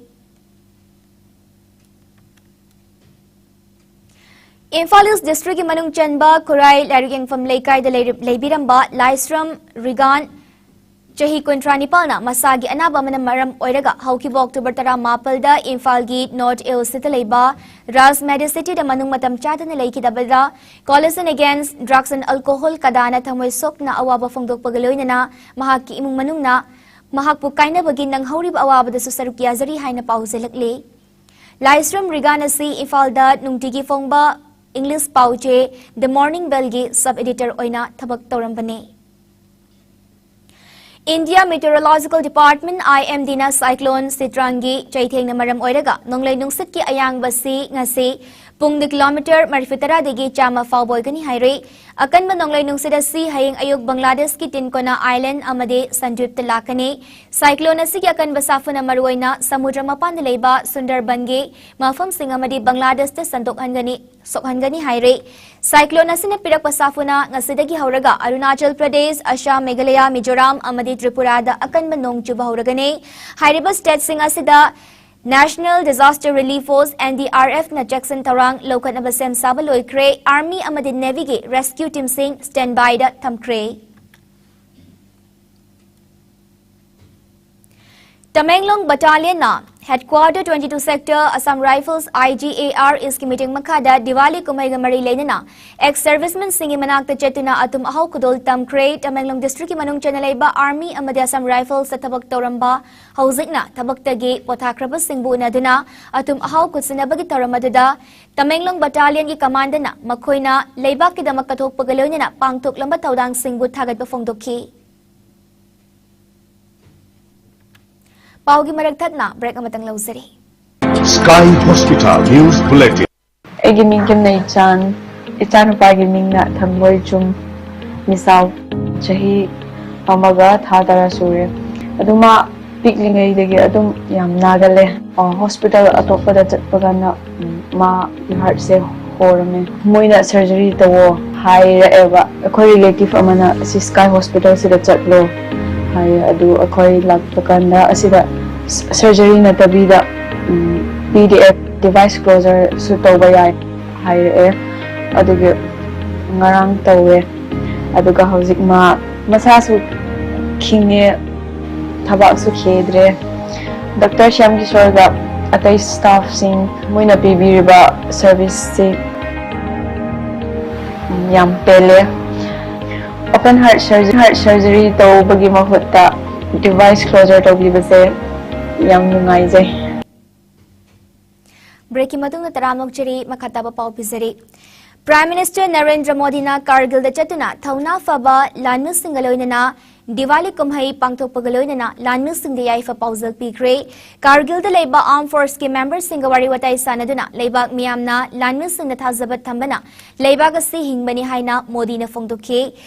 ꯏꯝꯐꯥꯜ ꯏꯁ ꯗꯤꯁꯇ꯭ꯔꯤꯛꯀꯤ ꯃꯅꯨꯡ ꯆꯟꯕ ꯈꯨꯔꯥꯏ ꯂꯥꯏꯔꯤꯛ ꯌꯦꯡꯐꯝ ꯂꯩꯀꯥꯏꯗ ꯂꯩꯔꯤ-, ꯂꯩꯕꯤꯔꯝꯕ ꯂꯥꯏꯁ꯭ꯔꯝ ꯔꯤꯒꯥꯟ ꯆꯍꯤ ꯀꯨꯟꯊ꯭ꯔꯥ ꯅꯤꯄꯥꯜꯅ ꯃꯁꯥꯒꯤ ꯑꯅꯥꯕ ꯑꯃꯅ ꯃꯔꯝ ꯑꯣꯏꯔꯒ ꯍꯧꯈꯤꯕ ꯑꯣꯛꯇꯣꯕꯔ ꯇꯔꯥꯃꯥꯄꯜꯗ ꯏꯝꯐꯥꯜꯒꯤ ꯅꯣꯔꯠ ꯑꯦꯜꯁꯤꯗ ꯂꯩꯕ ꯔꯥꯖ ꯃꯦꯗꯤꯁꯤꯇꯤꯗ ꯃꯅꯨꯡ ꯃꯇꯝ ꯆꯥꯗꯅ ꯂꯩꯈꯤꯗꯕꯗ Coalition Against Drugs and Alcohol, ꯀꯗꯥꯅ ꯊꯃꯣꯏ ꯁꯣꯛꯅ ꯑꯋꯥꯕ ꯐꯣꯡꯗꯣꯛꯄꯒ ꯂꯣꯏꯅꯅ ꯃꯍꯥꯛꯀꯤ ꯏꯃꯨꯡ ꯃꯅꯨꯡꯅ ꯃꯍꯥꯛꯄꯨ ꯀꯥꯏꯅꯕꯒꯤ ꯅꯪꯍꯧꯔꯤꯕ ꯑꯋꯥꯕꯗꯁꯨ ꯁꯔꯨꯛ ꯌꯥꯖꯔꯤ ꯍꯥꯏꯅ ꯄꯥꯎꯖꯦꯜꯂꯛꯂꯤ꯫ ꯂꯥꯏꯁ꯭ꯔꯝ ꯔꯤꯒꯥꯟ ꯑꯁꯤ ꯏꯝꯐꯥꯜꯗ ꯅꯨꯡꯇꯤꯒꯤ ꯐꯣꯡꯕ ꯏꯪꯂꯤꯁ ꯄꯥꯎꯆꯦ The Morning Bellꯒꯤ sub editor ꯑꯣꯏꯅ ꯊꯕꯛ ꯇꯧꯔꯝꯕꯅꯤ꯫ India Meteorological Department, IMDꯅ cyclone ꯁꯤꯇ꯭ꯔꯥꯟꯒꯤ ꯆꯩꯊꯦꯡꯅ ꯃꯔꯝ ꯑꯣꯏꯔꯒ ꯅꯣꯡꯂꯩ ꯅꯨꯡꯁꯤꯠꯀꯤ ꯑꯌꯥꯡꯕꯁꯤ ꯉꯁꯤ ꯄꯨꯡꯗ ꯀꯤꯂꯣꯃꯤꯇꯔ ꯃꯔꯤꯐꯨ ꯇꯔꯥꯗꯒꯤ ꯆꯥꯝꯃ ꯐꯥꯎꯕ ꯑꯣꯏꯒꯅꯤ ꯍꯥꯏꯔꯤ꯫ ꯑꯀꯟꯕ ꯅꯣꯡꯂꯩ ꯅꯨꯡꯁꯤꯠ ꯑꯁꯤ ꯍꯌꯦꯡ ꯑꯌꯨꯛ ꯕꯪꯒ꯭ꯂꯥꯗꯦꯁꯀꯤ ꯇꯤꯟꯀꯣꯅꯥ ꯑꯥꯏꯂꯦꯟ ꯑꯃꯗꯤ ꯁꯟꯗ꯭ꯋꯤꯞꯇ ꯂꯥꯛꯀꯅꯤ꯫ Cyclone ꯑꯁꯤꯒꯤ ꯑꯀꯟꯕ ꯁꯥꯐꯨꯅ ꯃꯔꯨꯑꯣꯏꯅ ꯁꯃꯨꯗ꯭ꯔ ꯃꯄꯥꯟꯗ ꯂꯩꯕ ꯁꯨꯟꯗꯔꯕꯟꯒꯤ ꯃꯐꯝꯁꯤꯡ ꯑꯃꯗꯤ ꯕꯪꯒ꯭ꯂꯥꯗꯦꯁꯇ ꯁꯟꯗꯣꯛꯍꯟꯒꯅꯤ, ꯁꯣꯛꯍꯟꯒꯅꯤ ꯍꯥꯏꯔꯤ꯫ Cyclone ꯑꯁꯤꯅ ꯄꯤꯔꯛꯄ ꯁꯥꯐꯨꯅ ꯉꯁꯤꯗꯒꯤ ꯍꯧꯔꯒ ꯑꯔꯨꯅꯥꯆꯜ ꯄ꯭ꯔꯗꯦꯁ, ꯑꯁꯥꯝ, ꯃꯦꯘꯥꯂꯌꯥ, ꯃꯤꯖꯣꯔꯥꯝ ꯑꯃꯗꯤ ꯇ꯭ꯔꯤꯄꯨꯔꯥꯗ ꯑꯀꯟꯕ ꯅꯣꯡ ꯆꯨꯕ ꯍꯧꯔꯒꯅꯤ꯫ ꯍꯥꯏꯔꯤꯕ stateꯁꯤꯡ ꯑꯁꯤꯗ National Disaster Relief Force, NDRFꯅ ꯆꯦꯛꯁꯤꯟ ꯊꯧꯔꯥꯡ ꯂꯧꯈꯠꯅꯕ ꯁꯦꯝ ꯁꯥꯕ ꯂꯣꯏꯈ꯭ꯔꯦ꯫ Army ꯑꯃꯗꯤ Navyꯒꯤ rescue teamꯁꯤꯡ standbyꯗ ꯊꯝꯈ꯭ꯔꯦ꯫ Tamenglong Battalionꯅ Headquarter twenty two Sector, Assam Rifles, IGAR Eastꯀꯤ meeting ꯃꯈꯥꯗ ꯗꯤꯋꯥꯂꯤ ꯀꯨꯝꯍꯩꯒ ꯃꯔꯤ ꯂꯩꯅꯅ ex-servicemenꯁꯤꯡꯒꯤ ꯃꯅꯥꯛꯇ ꯆꯠꯇꯨꯅ ꯑꯊꯨꯝ ꯑꯍꯥꯎ ꯈꯨꯗꯣꯜ ꯇꯝꯈ꯭ꯔꯦ꯫ ꯇꯃꯦꯡꯂꯣꯡ districtꯀꯤ ꯃꯅꯨꯡ ꯆꯟꯅ ꯂꯩꯕ Army ꯑꯃꯗꯤ Assam Riflesꯇ ꯊꯕꯛ ꯇꯧꯔꯝꯕ, ꯍꯧꯖꯤꯛꯅ ꯊꯕꯛꯇꯒꯤ ꯄꯣꯊꯥꯈ꯭ꯔꯕꯁꯤꯡꯕꯨ ꯎꯅꯗꯨꯅ ꯑꯊꯨꯝ ꯑꯍꯥꯎ ꯈꯨꯠꯁꯤꯟꯅꯕꯒꯤ ꯊꯧꯔꯝ ꯑꯗꯨꯗ ꯇꯃꯦꯡꯂꯣꯡ Battalionꯒꯤ commanderꯅ ꯃꯈꯣꯏꯅ ꯂꯩꯕꯥꯛꯀꯤꯗꯃꯛ ꯀꯠꯊꯣꯛꯄꯒ ꯂꯣꯏꯅꯅ ꯄꯥꯡꯊꯣꯛꯂꯝꯕ ꯊꯧꯗꯥꯡꯁꯤꯡꯕꯨ ꯊꯥꯒꯠꯄ ꯐꯣꯡꯗꯣꯛꯈꯤ꯫ ꯄꯥꯎꯒꯤ ꯃꯔꯛ ꯊꯠꯅ break ꯑꯃꯇꯪ ꯂꯧꯖꯔꯤ꯫ Sky Hospital News Bulletin. ꯑꯩꯒꯤ ꯃꯤꯡ ꯀꯤꯝꯅꯩꯆꯥꯟ, ꯏꯆꯥꯅꯨꯄꯥꯒꯤ ꯃꯤꯡꯅ ꯊꯝꯕꯣꯏꯖꯨꯝ ꯃꯤꯁꯥꯎ꯫ ꯆꯍꯤ ꯑꯃꯒ ꯊꯥ ꯇꯔꯥ ꯁꯨꯔꯦ꯫ ꯑꯗꯨ ꯃꯥ ꯄꯤꯛꯂꯤꯉꯩꯗꯒꯤ ꯑꯗꯨꯝ ꯌꯥꯝ ꯅꯥꯒꯜꯂꯦ꯫ ꯑ, hospital ꯑꯇꯣꯞꯄꯗ ꯆꯠꯄ ꯀꯥꯟꯗ, ꯎꯝ, ꯃꯥꯒꯤ heartꯁꯦ ꯍꯣꯔꯝꯃꯦ꯫ ꯃꯣꯏꯅ surgery ꯇꯧꯋꯣ ꯍꯥꯏꯔꯛꯑꯦꯕ꯫ ꯑꯩꯈꯣꯏ relative ꯑꯃꯅ ꯑꯁꯤ Sky Hospitalꯁꯤꯗ ꯆꯠꯂꯣ ꯍꯥꯏꯌꯦ꯫ ꯑꯗꯨ ꯑꯩꯈꯣꯏ ꯂꯥꯛꯄ ꯀꯥꯟꯗ ꯑꯁꯤꯗ ꯁ-, surgery ꯅꯠꯇꯕꯤꯗ, ꯎꯝ, PDF device closureꯁꯨ ꯇꯧꯕ ꯌꯥꯏ ꯍꯥꯏꯔꯛꯑꯦ꯫ ꯑꯗꯨꯒꯤ ꯉꯔꯥꯡ ꯇꯧꯋꯦ꯫ ꯑꯗꯨꯒ ꯍꯧꯖꯤꯛ ꯃꯥ ꯃꯁꯥꯁꯨ ꯈꯤꯡꯉꯦ, ꯊꯕꯛꯁꯨ ꯈꯦꯗ꯭ꯔꯦ꯫ ꯗꯣꯛꯇꯔ ꯁ꯭ꯌꯥꯝ ꯀꯤꯁꯣꯔꯒ ꯑꯇꯩ ꯁ꯭ꯇꯥꯐꯁꯤꯡ ꯃꯣꯏꯅ ꯄꯤꯕꯤꯔꯤꯕ ꯁꯔꯚꯤꯁꯁꯤ ꯌꯥꯝ ꯄꯦꯜꯂꯦ꯫ ꯑꯣꯄꯟ ꯍꯥꯔꯠ ꯁꯔꯖ-, ꯍꯥꯔꯠ ꯁꯔꯖꯔꯤ ꯇꯧꯕꯒꯤ ꯃꯍꯨꯠꯇ ꯗꯤꯚꯥꯏꯁ ꯀ꯭ꯂꯣꯖꯔ ꯇꯧꯕꯤꯕꯁꯦ ꯌꯥꯝ ꯅꯨꯡꯉꯥꯏꯖꯩ꯫ ꯕ꯭ꯔꯦꯛꯀꯤ ꯃꯇꯨꯡꯗ ꯇꯔꯥꯝꯅ ꯑꯣꯛꯆꯔꯤ, ꯃꯈꯥ ꯇꯥꯕ ꯄꯥꯎ ꯄꯤꯖꯔꯤ꯫ ꯄ꯭ꯔꯥꯏꯝ ꯃꯤꯅꯤꯁꯇꯔ ꯅꯔꯦꯟꯗ꯭ꯔ ꯃꯣꯗꯤꯅ ꯀꯥꯔꯒꯤꯜꯗ ꯆꯠꯇꯨꯅ ꯊꯧꯅꯥ ꯐꯕ ꯂꯥꯟꯃꯤꯁꯤꯡꯒ ꯂꯣꯏꯅꯅ ꯗꯤꯋꯥꯂꯤ ꯀꯨꯝꯍꯩ ꯄꯥꯡꯊꯣꯛꯄꯒ ꯂꯣꯏꯅꯅ ꯂꯥꯟꯃꯤꯁꯤꯡꯗ ꯌꯥꯏꯐ ꯄꯥꯎꯖꯦꯜ ꯄꯤꯈ꯭ꯔꯦ꯫ ꯀꯥꯔꯒꯤꯜꯗ ꯂꯩꯕ ꯑꯥꯔꯝ ꯐꯣꯔꯁꯀꯤ ꯃꯦꯝꯕꯔꯁꯤꯡꯒ ꯋꯥꯔꯤ ꯋꯥꯇꯥꯏ ꯁꯥꯟꯅꯗꯨꯅ ꯂꯩꯕꯥꯛ ꯃꯤꯌꯥꯝꯅ ꯂꯥꯟꯃꯤꯁꯤꯡꯗ ꯊꯥꯖꯕ ꯊꯝꯕꯅ ꯂꯩꯕꯥꯛ ꯑꯁꯤ ꯍꯤꯡꯕꯅꯤ ꯍꯥꯏꯅ ꯃꯣꯗꯤꯅ ꯐꯣꯡꯗꯣꯛꯈꯤ꯫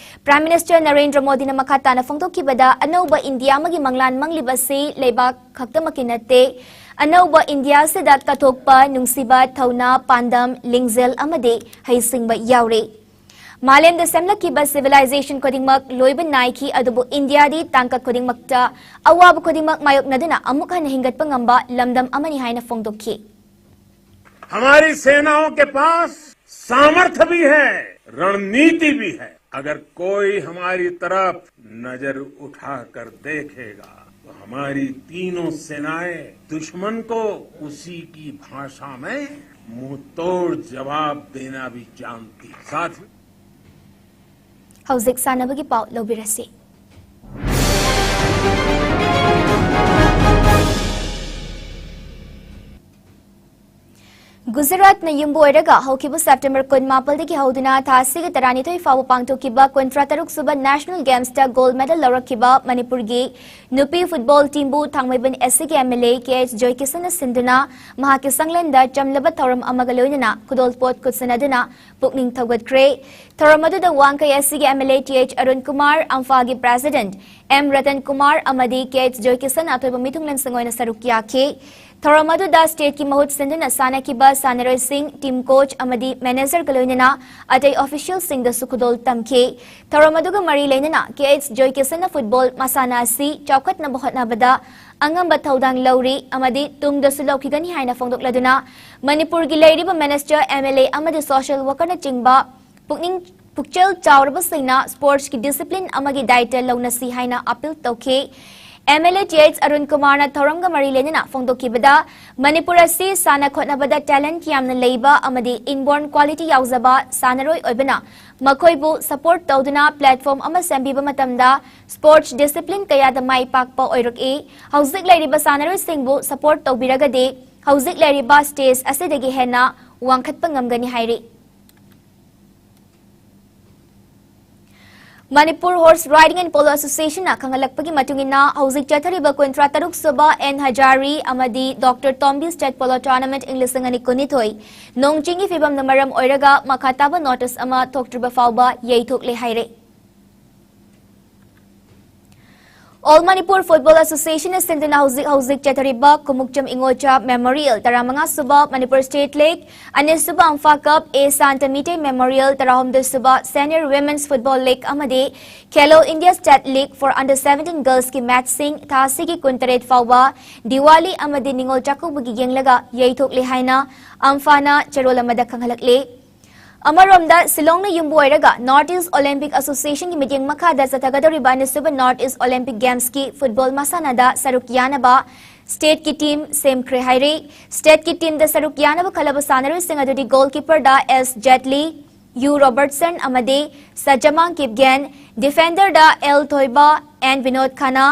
ꯄ꯭ꯔꯥꯏꯝ ꯃꯤꯅꯤꯁꯇꯔ ꯅꯔꯦꯟꯗ꯭ꯔ ꯃꯣꯗꯤꯅ ꯃꯈꯥ ꯇꯥꯅ ꯐꯣꯡꯗꯣꯛꯈꯤꯕꯗ, ꯑꯅꯧꯕ ꯏꯟꯗꯤꯌꯥ ꯑꯃꯒꯤ ꯃꯪꯂꯥꯟ ꯃꯪꯂꯤꯕ ꯑꯁꯤ ꯂꯩꯕꯥꯛ ꯈꯛꯇꯃꯛꯀꯤ ꯅꯠꯇꯦ, ꯑꯅꯧꯕ ꯏꯟꯗꯤꯌꯥ ꯑꯁꯤꯗ ꯀꯠꯊꯣꯛꯄ ꯅꯨꯡꯁꯤꯕ, ꯊꯧꯅꯥ, ꯄꯥꯟꯗꯝ, ꯂꯤꯡꯖꯦꯜ ꯑꯃꯗꯤ ꯍꯩꯁꯤꯡꯕ ꯌꯥꯎꯔꯤ꯫ ꯃꯥꯂꯦꯝꯗ ꯁꯦꯝꯂꯛꯈꯤꯕ civilization ꯈꯨꯗꯤꯡꯃꯛ ꯂꯣꯏꯕ ꯅꯥꯏꯈꯤ, ꯑꯗꯨꯕꯨ ꯏꯟꯗꯤꯌꯥꯗꯤ ꯇꯥꯡꯀꯛ ꯈꯨꯗꯤꯡꯃꯛꯇ ꯑꯋꯥꯕ ꯈꯨꯗꯤꯡꯃꯛ ꯃꯥꯌꯣꯛꯅꯗꯨꯅ ꯑꯃꯨꯛ ꯍꯟꯅ ꯍꯤꯡꯒꯠꯄ ꯉꯝꯕ ꯂꯝꯗꯝ ꯑꯃꯅꯤ ꯍꯥꯏꯅ ꯐꯣꯡꯗꯣꯛꯈꯤ꯫ हमारी सेनाओं के पास सामर्थ्य भी है, रणनीति भी है। अगर कोई हमारी तरफ नजर उठाकर देखेगा, तो हमारी तीनों सेनाएं दुश्मन को उसी की भाषा में मुंहतोड़ जवाब देना भी जानती है। साथियों, ꯍꯧꯖꯤꯛ ꯁꯥꯟꯅꯕꯒꯤ ꯄꯥꯎ ꯂꯧꯕꯤꯔꯁꯤ꯫ ꯒꯨꯖꯔꯥꯠꯅ ꯌꯨꯝꯕꯨ ꯑꯣꯏꯔꯒ ꯍꯧꯈꯤꯕ ꯁꯦꯞꯇꯦꯝꯕꯔ ꯀꯨꯟꯃꯥꯄꯜꯗꯒꯤ ꯍꯧꯗꯨꯅ ꯊꯥ ꯑꯁꯤꯒꯤ ꯇꯔꯥꯅꯤꯊꯣꯏ ꯐꯥꯎꯕ ꯄꯥꯡꯊꯣꯛꯈꯤꯕ ꯀꯨꯟꯊ꯭ꯔꯥ ꯇꯔꯨꯛ ꯁꯨꯕ National Gamesꯇ gold medal ꯂꯧꯔꯛꯈꯤꯕ ꯃꯅꯤꯄꯨꯔꯒꯤ ꯅꯨꯄꯤ football teamꯕꯨ ꯊꯥꯡꯃꯩꯕꯟ SCꯒꯤ MLA ꯀꯦ ꯑꯩꯆ ꯖꯣꯏꯀꯤꯁꯟꯅ ꯁꯤꯟꯗꯨꯅ ꯃꯍꯥꯛꯀꯤ ꯁꯪꯂꯦꯟꯗ ꯆꯝꯂꯕ ꯊꯧꯔꯝ ꯑꯃꯒ ꯂꯣꯏꯅꯅ ꯈꯨꯗꯣꯜꯄꯣꯠ ꯈꯨꯠꯁꯤꯟꯅꯗꯨꯅ ꯄꯨꯛꯅꯤꯡ ꯊꯧꯒꯠꯈ꯭ꯔꯦ꯫ ꯊꯧꯔꯝ ꯑꯗꯨꯗ ꯋꯥꯡꯈꯩ SCꯒꯤ MLA T H Arun Kumar, ꯑꯝꯐꯥꯒꯤ President ꯑꯦꯝ ꯔꯇꯟ ꯀꯨꯃꯥꯔ ꯑꯃꯗꯤ ꯀꯦ ꯑꯩꯆ ꯖꯣꯏꯀꯤꯁꯟ ꯑꯊꯣꯏꯕ ꯃꯤꯊꯨꯡꯂꯦꯟꯁꯤꯡ ꯑꯣꯏꯅ ꯁꯔꯨꯛ ꯌꯥꯈꯤ꯫ ꯊꯧꯔꯝ ꯑꯗꯨꯗ stateꯀꯤ ꯃꯍꯨꯠ ꯁꯤꯟꯗꯨꯅ ꯁꯥꯟꯅꯈꯤꯕ ꯁꯥꯟꯅꯔꯣꯏꯁꯤꯡ, team coach ꯑꯃꯗꯤ managerꯒ ꯂꯣꯏꯅꯅ ꯑꯇꯩ officialꯁꯤꯡꯗꯁꯨ ꯈꯨꯗꯣꯜ ꯇꯝꯈꯤ꯫ ꯊꯧꯔꯝ ꯑꯗꯨꯒ ꯃꯔꯤ ꯂꯩꯅꯅ ꯀꯦ ꯑꯩꯆ ꯖꯣꯏꯀꯤꯁꯟꯅ football ꯃꯁꯥꯟꯅ ꯑꯁꯤ ꯆꯥꯎꯈꯠꯅꯕ ꯍꯣꯠꯅꯕꯗ ꯑꯉꯝꯕ ꯊꯧꯗꯥꯡ ꯂꯧꯔꯤ ꯑꯃꯗꯤ ꯇꯨꯡꯗꯁꯨ ꯂꯧꯈꯤꯒꯅꯤ ꯍꯥꯏꯅ ꯐꯣꯡꯗꯣꯛꯂꯗꯨꯅ ꯃꯅꯤꯄꯨꯔꯒꯤ ꯂꯩꯔꯤꯕ minister, MLA ꯑꯃꯗꯤ social workerꯅꯆꯤꯡꯕ ꯄꯨꯛꯅꯤꯡ ꯄꯨꯛꯆꯦꯜ ꯆꯥꯎꯔꯕꯁꯤꯡꯅ ꯁ꯭ꯄꯣꯔꯠꯁꯀꯤ ꯗꯤꯁꯤꯄ꯭ꯂꯤꯟ ꯑꯃꯒꯤ ꯗꯥꯏꯇ ꯂꯧꯅꯁꯤ ꯍꯥꯏꯅ ꯑꯄꯤꯜ ꯇꯧꯈꯤ꯫ M L A T H Arun ꯀꯨꯃꯥꯔꯅ ꯊꯧꯔꯝꯒ ꯃꯔꯤ ꯂꯩꯅꯅ ꯐꯣꯡꯗꯣꯛꯈꯤꯕꯗ, ꯃꯅꯤꯄꯨꯔ ꯑꯁꯤ ꯁꯥꯟꯅ ꯈꯣꯠꯅꯕꯗ ꯇꯦꯂꯦꯟꯠ ꯌꯥꯝꯅ ꯂꯩꯕ ꯑꯃꯗꯤ ꯏꯟꯕꯣꯔꯟ ꯀ꯭ꯋꯥꯂꯤꯇꯤ ꯌꯥꯎꯖꯕ ꯁꯥꯟꯅꯔꯣꯏ ꯑꯣꯏꯕꯅ ꯃꯈꯣꯏꯕꯨ ꯁꯄꯣꯔꯠ ꯇꯧꯗꯨꯅ ꯄ꯭ꯂꯦꯠꯐꯣꯔꯝ ꯑꯃ ꯁꯦꯝꯕꯤꯕ ꯃꯇꯝꯗ ꯁ꯭ꯄꯣꯔꯠꯁ ꯗꯤꯁꯤꯄ꯭ꯂꯤꯟ ꯀꯌꯥꯗ ꯃꯥꯏ ꯄꯥꯛꯄ ꯑꯣꯏꯔꯛꯏ꯫ ꯍꯧꯖꯤꯛ ꯂꯩꯔꯤꯕ ꯁꯥꯟꯅꯔꯣꯏꯁꯤꯡꯕꯨ ꯁꯄꯣꯔꯠ ꯇꯧꯕꯤꯔꯒꯗꯤ ꯍꯧꯖꯤꯛ ꯂꯩꯔꯤꯕ ꯁ꯭ꯇꯦꯖ ꯑꯁꯤꯗꯒꯤ ꯍꯦꯟꯅ ꯋꯥꯡꯈꯠꯄ ꯉꯝꯒꯅꯤ ꯍꯥꯏꯔꯤ꯫ Manipur horse riding and polo ꯑꯦꯁꯣꯁꯤꯌꯦꯁꯟꯅ ꯈꯪꯍꯜꯂꯛꯄꯒꯤ ꯃꯇꯨꯡ ꯏꯟꯅ, ꯍꯧꯖꯤꯛ ꯆꯠꯊꯔꯤꯕ ꯀꯨꯟꯊ꯭ꯔꯥ ꯇꯔꯨꯛ ꯁꯨꯕ ꯑꯦꯟ ꯍꯖꯥꯔꯤ ꯑꯃꯗꯤ ꯗꯣꯛꯇꯔ ꯇꯣꯝꯕꯤ ꯁ꯭ꯇꯦꯠ ꯄꯣꯂꯣ ꯇꯣꯔꯅꯥꯃꯦꯟꯠ ꯏꯪ ꯂꯤꯁꯤꯡ ꯑꯅꯤ ꯀꯨꯟꯅꯤꯊꯣꯏ ꯅꯣꯡ ꯆꯤꯡꯒꯤ ꯐꯤꯕꯝꯅ ꯃꯔꯝ ꯑꯣꯏꯔꯒ ꯃꯈꯥ ꯇꯥꯕ ꯅꯣꯇꯤꯁ ꯑꯃ ꯊꯣꯛꯇ꯭ꯔꯤꯕ ꯐꯥꯎꯕ ꯌꯩꯊꯣꯛꯂꯦ ꯍꯥꯏꯔꯦ꯫ ꯑꯣꯜ ꯃꯅꯤꯄꯨꯔ ꯐꯨꯠꯕꯣꯜ ꯑꯦꯁꯣꯁꯤꯌꯦꯁꯟꯅ ꯁꯤꯟꯗꯨꯅ ꯍꯧꯖꯤꯛ ꯍꯧꯖꯤꯛ ꯆꯠꯊꯔꯤꯕ ꯀꯨꯃꯨꯛꯆꯝ ꯏꯉꯣꯆꯥ ꯃꯦꯃꯣꯔꯤꯌꯦꯜ ꯇꯔꯥꯃꯉꯥ ꯁꯨꯕ ꯃꯅꯤꯄꯨꯔ ꯁ꯭ꯇꯦꯠ ꯂꯤꯒ, ꯑꯅꯤ ꯁꯨꯕ ꯑꯝꯐꯥ cup, A Shanta Meitei memorial ꯇꯔꯥꯍꯨꯝꯗꯣꯏ ꯁꯨꯕ ꯁꯦꯅꯤꯌꯔ ꯋꯤꯃꯦꯟꯁ ꯐꯨꯠꯕꯣꯜ ꯂꯤꯒ ꯑꯃꯗꯤ Khelo India state league for under seventeen girls ꯀꯤ ꯃꯦꯆꯁꯤꯡ ꯊꯥ ꯑꯁꯤꯒꯤ ꯀꯨꯟꯇꯔꯦꯠ ꯐꯥꯎꯕ ꯗꯤꯋꯥꯂꯤ ꯑꯃꯗꯤ ꯅꯤꯉꯣꯜ ꯆꯥꯛꯀꯧꯕꯒꯤ ꯌꯦꯡꯂꯒ ꯌꯩꯊꯣꯛꯂꯦ ꯍꯥꯏꯅ ꯑꯝꯐꯥꯅ ꯆꯦꯔꯣꯜ ꯑꯃꯗ ꯈꯪꯍꯜꯂꯛꯂꯤ꯫ ꯑꯃꯔꯣꯝꯗ, ꯁꯤꯂꯣꯡꯅ ꯌꯨꯝꯕꯨ ꯑꯣꯏꯔꯒ ꯅꯣꯔꯠ ꯏꯁ ꯑꯣꯂꯦꯝꯄꯤꯛ ꯑꯁꯣꯁꯤꯌꯦꯁꯟꯒꯤ ꯃꯤꯠꯌꯦꯡ ꯃꯈꯥꯗ ꯆꯠꯊꯒꯗꯧꯔꯤꯕ ꯑꯅꯤꯁꯨꯕ ꯅꯣꯔꯠ ꯏꯁ ꯑꯣꯂꯦꯝꯄꯤꯛ ꯒꯦꯝꯁꯀꯤ ꯐꯨꯠꯕꯣꯜ ꯃꯁꯥꯟꯅꯗ ꯁꯔꯨꯛ ꯌꯥꯅꯕ ꯁ꯭ꯇꯦꯠꯀꯤ ꯇꯤꯝ ꯁꯦꯝꯈ꯭ꯔꯦ ꯍꯥꯏꯔꯤ꯫ ꯁ꯭ꯇꯦꯠꯀꯤ ꯇꯤꯝꯗ ꯁꯔꯨꯛ ꯌꯥꯅꯕ ꯈꯜꯂꯕ ꯁꯥꯟꯅꯔꯣꯏꯁꯤꯡ ꯑꯗꯨꯗꯤ ꯒꯣꯜꯀꯤꯄꯔꯗ ꯑꯦꯁ ꯖꯦꯠꯂꯤ, ꯌꯨ ꯔꯣꯕꯔꯠꯁꯟ ꯑꯃꯗꯤ ꯁꯖꯃꯥꯡ ꯀꯤꯞꯒꯦꯟ, ꯗꯤꯐꯦꯟꯗꯔꯗ ꯑꯦꯜ ꯊꯣꯏꯕ, ꯑꯦꯟ ꯕꯤꯅꯣꯗ ꯈꯥꯅꯥ,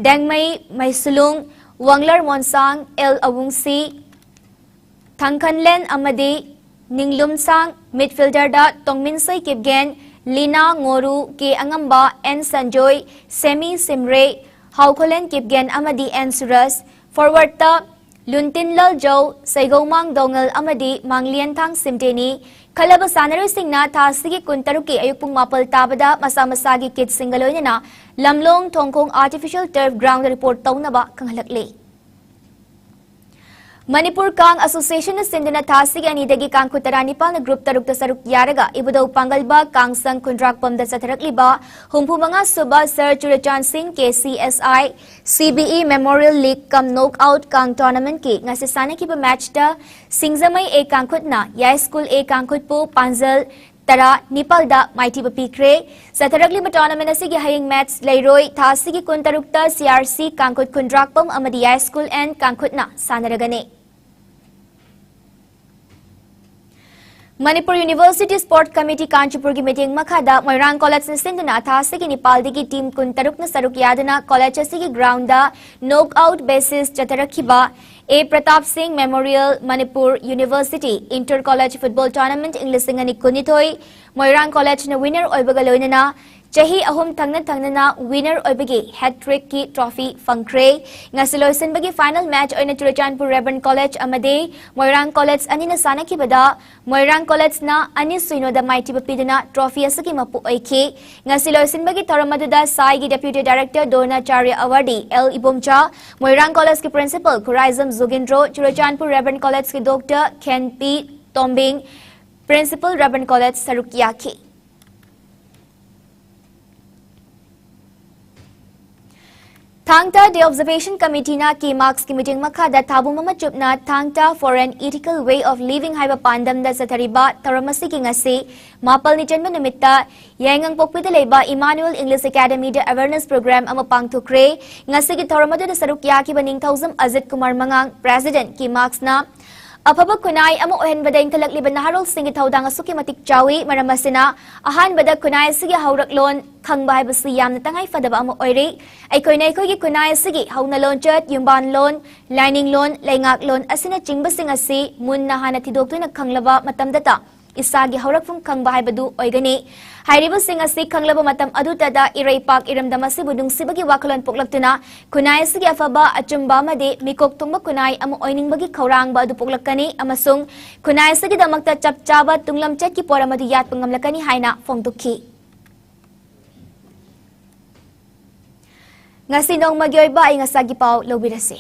ꯗꯦꯡꯃꯩ ꯃꯩꯁꯨꯂꯨꯡ, ꯋꯥꯡꯂꯔ ꯃꯣꯟꯁꯥꯡ, ꯑꯦꯜ ꯑꯋꯨꯡꯁꯤ, ꯊꯥꯡꯈꯟꯂꯦꯟ ꯑꯃꯗꯤ ꯅꯤꯡꯂꯨꯝꯁꯥꯡ, ꯃꯤꯗꯐꯤꯜꯗꯔꯗ ꯇꯣꯡꯃꯤꯟꯁꯩ ꯀꯤꯞꯒꯦꯟ, ꯂꯤꯅꯥ ꯉꯣꯔꯨ, ꯀꯦ ꯑꯉꯝꯕ, ꯑꯦꯟ ꯁꯟꯖꯣꯏ, ꯁꯦꯃꯤ ꯁꯤꯝꯔꯦ, ꯍꯥꯎꯈꯣꯂꯦꯟ ꯀꯤꯞꯒꯦꯟ ꯑꯃꯗꯤ ꯑꯦꯟ ꯁꯨꯔꯖ, ꯐꯣꯔꯋꯥꯔꯗꯇ ꯂꯨꯟꯇꯤꯟꯂꯜ ꯖꯧ, ꯁꯩꯒꯧꯃꯥꯡ ꯗꯣꯉꯜ ꯑꯃꯗꯤ ꯃꯥꯡꯂꯤꯌꯟꯊꯥꯡ ꯁꯤꯝꯇꯦꯅꯤ꯫ ꯈꯜꯂꯕ ꯁꯥꯟꯅꯔꯣꯏꯁꯤꯡꯅ ꯊꯥ ꯑꯁꯤꯒꯤ ꯀꯨꯟꯇꯔꯨꯛꯀꯤ ꯑꯌꯨꯛ ꯄꯨꯡ ꯃꯥꯄꯜ ꯇꯥꯕꯗ ꯃꯁꯥ ꯃꯁꯥꯒꯤ ꯀꯤꯠꯁꯤꯡꯒ ꯂꯣꯏꯅꯅ ꯂꯝꯂꯣꯡ ꯊꯣꯡꯈꯣꯡ ꯑꯥꯔꯇꯤꯐꯤꯁꯤꯌꯦꯜ ꯇꯔꯐ ꯒ꯭ꯔꯥꯎꯟꯗ ꯔꯤꯄꯣꯔꯠ ꯇꯧꯅꯕ ꯈꯪꯍꯜꯂꯛꯂꯤ꯫ ꯃꯅꯤꯄꯨꯔ ꯀꯥꯡ ꯑꯁꯣꯁꯤꯌꯦꯁꯟꯅ ꯁꯤꯟꯗꯨꯅ ꯊꯥ ꯑꯁꯤꯒꯤ ꯑꯅꯤꯗꯒꯤ ꯀꯥꯡ ꯈꯨꯠ ꯇꯔꯥꯅꯤꯄꯥꯜꯅ ꯒ꯭ꯔꯨꯞ ꯇꯔꯨꯛꯇ ꯁꯔꯨꯛ ꯌꯥꯔꯒ ꯏꯕꯨꯙꯧ ꯄꯥꯡꯒꯜꯕ ꯀꯥꯡꯁꯪ ꯈꯨꯟꯗ꯭ꯔꯥꯛꯄꯝꯗ ꯆꯠꯊꯔꯛꯂꯤꯕ ꯍꯨꯝꯐꯨ ꯃꯉꯥ ꯁꯨꯕ ꯁꯔ ꯆꯨꯔꯆꯥꯟ ꯁꯤꯡ K C S I C B E memorial league cum knockout Kang ꯇꯣꯔꯅꯥꯃꯦꯟꯠꯀꯤ ꯉꯁꯤ ꯁꯥꯟꯅꯈꯤꯕ ꯃꯦꯆꯇ ꯁꯤꯡꯖꯃꯩ ꯑꯦ ꯀꯥꯡꯈꯨꯠꯅ ꯌꯥꯏꯁ꯭ꯀꯨꯜ ꯑꯦ ꯀꯥꯡꯈꯨꯠꯄꯨ ꯄꯥꯟꯖꯜ ꯇꯔꯥ ꯅꯤꯄꯥꯜꯗ ꯃꯥꯏꯊꯤꯕ ꯄꯤꯈ꯭ꯔꯦ꯫ ꯆꯠꯊꯔꯛꯂꯤꯕ tournament ꯑꯁꯤꯒꯤ ꯍꯌꯦꯡ match ꯂꯩꯔꯣꯏ꯫ ꯊꯥ ꯑꯁꯤꯒꯤ ꯀꯨꯟꯇꯔꯨꯛꯇ C R C ꯀꯥꯡꯈꯨꯠ, ꯈꯨꯟꯗ꯭ꯔꯥꯛꯄꯝ ꯑꯃꯗꯤ ꯌꯥꯏꯁ꯭ꯀꯨꯜ and ꯀꯥꯡꯈꯨꯠꯅ ꯁꯥꯟꯅꯔꯒꯅꯤ꯫ Manipur University Sport Committee ꯀꯥꯟꯆꯤꯄꯨꯔꯒꯤ ꯃꯤꯠꯌꯦꯡ ꯃꯈꯥꯗ ꯃꯣꯏꯔꯥꯡ College ꯅ ꯁꯤꯟꯗꯨꯅ ꯊꯥ ꯑꯁꯤꯒꯤ ꯅꯤꯄꯥꯜꯗꯒꯤ team ꯀꯨꯟꯇꯔꯨꯛꯅ ꯁꯔꯨꯛ ꯌꯥꯗꯨꯅ college ꯑꯁꯤꯒꯤ ground the knock out basis ꯆꯠꯊꯔꯛꯈꯤꯕ A Pratap ꯁꯤꯡ Memorial Manipur University Inter College Football Tournament ꯏꯪ ꯂꯤꯁꯤꯡ ꯑꯅꯤ ꯀꯨꯟꯅꯤꯊꯣꯏ ꯃꯣꯏꯔꯥꯡ College ꯅ winner ꯑꯣꯏꯕꯒ ꯂꯣꯏꯅꯅ ꯆꯍꯤ ꯑꯍꯨꯝ ꯊꯪꯅ ꯊꯪꯅꯅ winner ꯑꯣꯏꯕꯒꯤ hat trick ꯀꯤ trophy ꯐꯪꯈ꯭ꯔꯦ꯫ ꯉꯁꯤ ꯂꯣꯏꯁꯤꯟꯕꯒꯤ final match ꯑꯣꯏꯅ ꯆꯨꯔꯆꯥꯟꯄꯨꯔ Reverend College ꯑꯃꯗꯤ ꯃꯣꯏꯔꯥꯡ College ꯑꯅꯤꯅ ꯁꯥꯟꯅꯈꯤꯕꯗ ꯃꯣꯏꯔꯥꯡ College ꯅ ꯑꯅꯤ ꯁꯨꯏꯅꯣꯗ ꯃꯥꯏꯊꯤꯕ ꯄꯤꯗꯨꯅ trophy ꯑꯁꯤꯒꯤ ꯃꯄꯨ ꯑꯣꯏꯈꯤ꯫ ꯉꯁꯤ ꯂꯣꯏꯁꯤꯟꯕꯒꯤ ꯊꯧꯔꯝ ꯑꯗꯨꯗ ꯁꯥꯏꯒꯤ Deputy Director ꯗ꯭ꯔꯣꯅꯥꯆꯥꯔ꯭ꯌ Award L Ibomcha, ꯃꯣꯏꯔꯥꯡ College ꯀꯤ Principal Khuraijam ꯖꯣꯒꯤꯟꯗ꯭ꯔꯣ, Churachandpur Reverend College ꯀꯤ Doctor ꯈꯦꯟꯄꯤ ꯇꯣꯝꯕꯤꯡ, Principal Reverend College ꯁꯔꯨꯛ ꯌꯥꯈꯤ꯫ ꯊꯥꯡ ꯇꯥ Day Observation Committee ꯅ K Marks ꯀꯤ ꯃꯤꯠꯌꯦꯡ ꯃꯈꯥꯗ ꯊꯥꯕꯨꯝ ꯑꯃ ꯆꯨꯞꯅ ꯊꯥꯡ ꯇꯥ for an Ethical Way of Living ꯍꯥꯏꯕ ꯄꯥꯟꯗꯝꯗ ꯆꯠꯊꯔꯤꯕ ꯊꯧꯔꯝ ꯑꯁꯤꯒꯤ ꯉꯁꯤ ꯃꯥꯄꯜꯅꯤ ꯆꯟꯕ ꯅꯨꯃꯤꯠꯇ ꯌꯥꯏꯉꯪꯄꯣꯛꯄꯤꯗ ꯂꯩꯕ Emmanuel English Academy ꯗ awareness program ꯑꯃ ꯄꯥꯡꯊꯣꯛꯈ꯭ꯔꯦ꯫ ꯉꯁꯤꯒꯤ ꯊꯧꯔꯝ ꯑꯗꯨꯗ ꯁꯔꯨꯛ ꯌꯥꯈꯤꯕ ꯅꯤꯡꯊꯧꯖꯝ Ajit Kumar ꯃꯉꯥꯡ, President, K Marks ꯅ ꯑꯐꯕ ꯈꯨꯟꯅꯥꯏ ꯑꯃ ꯑꯣꯏꯍꯟꯕꯗ ꯏꯟꯈꯠꯂꯛꯂꯤꯕ ꯅꯍꯥꯔꯣꯜꯁꯤꯡꯒꯤ ꯊꯧꯗꯥꯡ ꯑꯁꯨꯛꯀꯤ ꯃꯇꯤꯛ ꯆꯥꯎꯏ꯫ ꯃꯔꯝ ꯑꯁꯤꯅ, ꯑꯍꯥꯟꯕꯗ ꯈꯨꯟꯅꯥꯏ ꯑꯁꯤꯒꯤ ꯍꯧꯔꯛꯂꯣꯟ ꯈꯪꯕ ꯍꯥꯏꯕꯁꯤ ꯌꯥꯝꯅ ꯇꯉꯥꯏ ꯐꯗꯕ ꯑꯃ ꯑꯣꯏꯔꯦ꯫ ꯑꯩꯈꯣꯏꯅ ꯑꯩꯈꯣꯏꯒꯤ ꯈꯨꯟꯅꯥꯏ ꯑꯁꯤꯒꯤ ꯍꯧꯅ ꯂꯣꯟꯆꯠ, ꯌꯨꯝꯕꯥꯟꯂꯣꯟ, ꯂꯥꯏꯅꯤꯡꯂꯣꯟ, ꯂꯩꯉꯥꯛꯂꯣꯟ ꯑꯁꯤꯅꯆꯤꯡꯕꯁꯤꯡ ꯑꯁꯤ ꯃꯨꯟꯅ ꯍꯥꯟꯅ ꯊꯤꯗꯣꯛꯇꯨꯅ ꯈꯪꯂꯕ ꯃꯇꯝꯗꯇ ꯏꯁꯥꯒꯤ ꯍꯧꯔꯛꯐꯝ ꯈꯪꯕ ꯍꯥꯏꯕꯗꯨ ꯑꯣꯏꯒꯅꯤ꯫ ꯍꯥꯏꯔꯤꯕꯁꯤꯡ ꯑꯁꯤ ꯈꯪꯂꯕ ꯃꯇꯝ ꯑꯗꯨꯇꯗ ꯏꯔꯩꯄꯥꯛ ꯏꯔꯝꯗꯝ ꯑꯁꯤꯕꯨ ꯅꯨꯡꯁꯤꯕꯒꯤ ꯋꯥꯈꯜꯂꯣꯟ ꯄꯣꯛꯂꯛꯇꯨꯅ ꯈꯨꯟꯅꯥꯏ ꯑꯁꯤꯒꯤ ꯑꯐꯕ, ꯑꯆꯨꯝꯕ ꯑꯃꯗꯤ ꯃꯤꯀꯣꯛ ꯊꯣꯡꯕ ꯈꯨꯟꯅꯥꯏ ꯑꯃ ꯑꯣꯏꯅꯤꯡꯕꯒꯤ ꯈꯧꯔꯥꯡꯕ ꯑꯗꯨ ꯄꯣꯛꯂꯛꯀꯅꯤ ꯑꯃꯁꯨꯡ ꯈꯨꯟꯅꯥꯏ ꯑꯁꯤꯒꯤꯗꯃꯛꯇ ꯆꯞ ꯆꯥꯕ ꯇꯨꯡꯂꯝꯆꯠꯀꯤ ꯄꯣꯠ ꯑꯃꯗꯨ ꯌꯥꯠꯄ ꯉꯝꯂꯛꯀꯅꯤ ꯍꯥꯏꯅ ꯐꯣꯡꯗꯣꯛꯈꯤ꯫ ꯉꯁꯤ ꯅꯣꯡꯃꯒꯤ ꯑꯣꯏꯕ ꯑꯏꯪ ꯑꯁꯥꯒꯤ ꯄꯥꯎ ꯂꯧꯕꯤꯔꯁꯤ꯫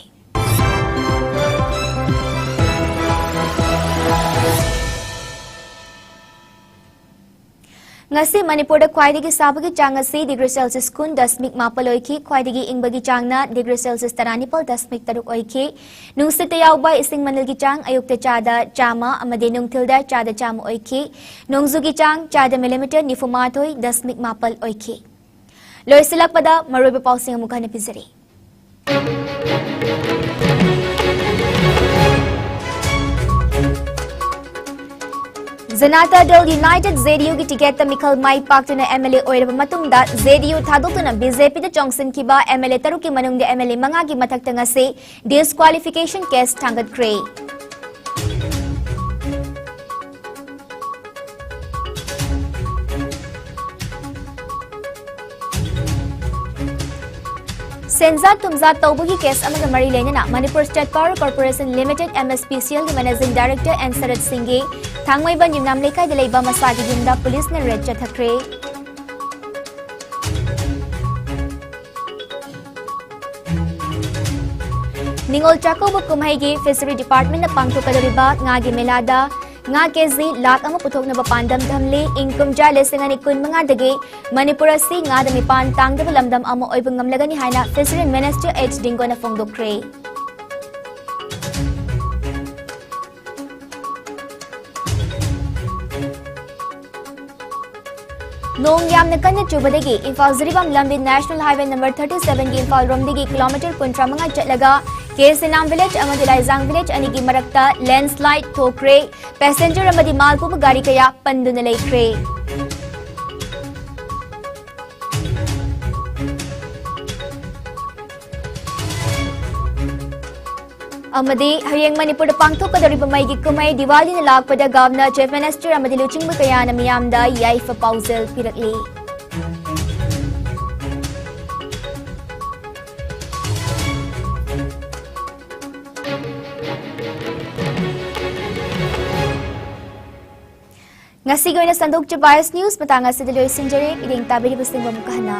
ꯉꯁꯤ ꯃꯅꯤꯄꯨꯔꯗ ꯈ꯭ꯋꯥꯏꯗꯒꯤ ꯁꯥꯕꯒꯤ ꯆꯥꯡ ꯑꯁꯤ degree Celsius ꯀꯨꯟ ꯗꯁꯃꯤꯛ ꯃꯥꯄꯜ ꯑꯣꯏꯈꯤ꯫ ꯈ꯭ꯋꯥꯏꯗꯒꯤ ꯏꯪꯕꯒꯤ ꯆꯥꯡꯅ degree Celsius ꯇꯔꯥꯅꯤꯄꯥꯜ ꯗꯁꯃꯤꯛ ꯇꯔꯨꯛ ꯑꯣꯏꯈꯤ꯫ ꯅꯨꯡꯁꯤꯠꯇ ꯌꯥꯎꯕ ꯏꯁꯤꯡ ꯃꯅꯤꯜꯒꯤ ꯆꯥꯡ ꯑꯌꯨꯛꯇ ꯆꯥꯗ ꯆꯥꯝꯃ ꯑꯃꯗꯤ ꯅꯨꯡꯊꯤꯜꯗ ꯆꯥꯗ ꯆꯥꯝꯃ ꯑꯣꯏꯈꯤ꯫ ꯅꯣꯡꯖꯨꯒꯤ ꯆꯥꯡ ꯆꯥꯗ millimeter ꯅꯤꯐꯨ ꯃꯥꯊꯣꯏ ꯗꯁꯃꯤꯛ ꯃꯥꯄꯜ ꯑꯣꯏꯈꯤ꯫ ꯂꯣꯏꯁꯤꯜꯂꯛꯄꯗ ꯃꯔꯨꯑꯣꯏꯕ ꯄꯥꯎꯁꯤꯡ ꯑꯃꯨꯛ ꯍꯟꯅ ꯄꯤꯖꯔꯤ꯫ ꯖꯅꯇꯥ ꯗꯜ United, JDU ꯒꯤ ꯇꯤꯀꯦꯠꯇ ꯃꯤꯈꯜ ꯃꯥꯏ ꯄꯥꯛꯇꯨꯅ MLA ꯑꯣꯏꯔꯕ ꯃꯇꯨꯡꯗ, JDU ꯊꯥꯗꯣꯛꯇꯨꯅ BJP ꯗ ꯆꯣꯡꯁꯤꯟꯈꯤꯕ MLA ꯇꯔꯨꯛꯀꯤ ꯃꯅꯨꯡꯗ MLA ꯃꯉꯥꯒꯤ ꯃꯊꯛꯇ ꯉꯁꯤ disqualification case ꯊꯥꯡꯒꯠꯈ꯭ꯔꯦ꯫ ꯁꯦꯟꯖꯥ ꯊꯨꯝꯖꯥ ꯇꯧꯕꯒꯤ case ꯑꯃꯒ ꯃꯔꯤ ꯂꯩꯅꯅ Manipur State Power Corporation Limited, MSPCL ꯒꯤ Managing Director N ꯁꯔꯠ ꯁꯤꯡꯒꯤ ꯊꯥꯡꯃꯩꯕꯟ ꯌꯨꯝꯅꯥꯝ ꯂꯩꯀꯥꯏꯗ ꯂꯩꯕ ꯃꯁꯥꯒꯤ ꯌꯨꯝꯗ police ꯅ raid ꯆꯠꯊꯈ꯭ꯔꯦ꯫ ꯅꯤꯉꯣꯜ ꯆꯥꯛꯀꯧꯕ ꯀꯨꯝꯍꯩꯒꯤ Fishery Department ꯅ ꯄꯥꯡꯊꯣꯛꯀꯗꯧꯔꯤꯕ ꯉꯥꯒꯤ ꯃꯦꯂꯥꯗ ꯉꯥ KG ꯂꯥꯈ ꯑꯃ ꯄꯨꯊꯣꯛꯅꯕ ꯄꯥꯟꯗꯝ ꯊꯝꯂꯤ꯫ ꯏꯪ ꯀꯨꯝꯖꯥ ꯂꯤꯁꯤꯡ ꯑꯅꯤ ꯀꯨꯟ ꯃꯉꯥꯗꯒꯤ ꯃꯅꯤꯄꯨꯔ ꯑꯁꯤ ꯉꯥꯗ ꯃꯤꯄꯥꯟ ꯇꯥꯡꯗꯕ ꯂꯝꯗꯝ ꯑꯃ ꯑꯣꯏꯕ ꯉꯝꯂꯒꯅꯤ ꯍꯥꯏꯅ Fishery Minister H ꯗꯤꯡꯒꯣꯅ ꯐꯣꯡꯗꯣꯛꯈ꯭ꯔꯦ꯫ ꯅꯣꯡ ꯌꯥꯝꯅ ꯀꯟꯅ ꯆꯨꯕꯗꯒꯤ ꯏꯝꯐꯥꯜ ꯖꯤꯔꯤꯕꯥꯝ ꯂꯝꯕꯤ National Highway number thirty seven ꯒꯤ ꯏꯝꯐꯥꯜ ꯔꯣꯝꯗꯒꯤ kilometer ꯀꯨꯟꯊ꯭ꯔꯥ ꯃꯉꯥ ꯆꯠꯂꯒ ꯀꯦ ꯁꯤꯅꯥꯝ village ꯑꯃꯗꯤ ꯂꯥꯏꯖꯥꯡ village ꯑꯅꯤꯒꯤ ꯃꯔꯛꯇ landslide ꯊꯣꯛꯈ꯭ꯔꯦ꯫ Passenger ꯑꯃꯗꯤ ꯃꯥꯜ ꯄꯨꯕ ꯒꯥꯔꯤ ꯀꯌꯥ ꯄꯟꯗꯨꯅ ꯂꯩꯈ꯭ꯔꯦ꯫ ꯑꯃꯗꯤ ꯍꯌꯦꯡ ꯃꯅꯤꯄꯨꯔꯗ ꯄꯥꯡꯊꯣꯛꯀꯗꯧꯔꯤꯕ ꯃꯩꯒꯤ ꯀꯨꯝꯍꯩ ꯗꯤꯋꯥꯂꯤꯅ ꯂꯥꯛꯄꯗ Governor, Chief Minister ꯑꯃꯗꯤ ꯂꯨꯆꯤꯡꯕ ꯀꯌꯥꯅ ꯃꯤꯌꯥꯝꯗ ꯌꯥꯏꯐ ꯄꯥꯎꯖꯦꯜ ꯄꯤꯔꯛꯂꯤ꯫ ꯉꯁꯤꯒꯤ ꯑꯣꯏꯅ ꯁꯟꯗꯣꯛꯆꯕ ꯑꯥꯏ ꯑꯦꯁ ꯅ꯭ꯌꯨꯁ ꯃꯇꯥꯡ ꯑꯁꯤꯗ ꯂꯣꯏꯁꯤꯟꯖꯔꯦ꯫ ꯃꯤꯠꯌꯦꯡ ꯇꯥꯕꯤꯔꯤꯕꯁꯤꯡꯕꯨ ꯑꯃꯨꯛꯀ ꯍꯟꯅ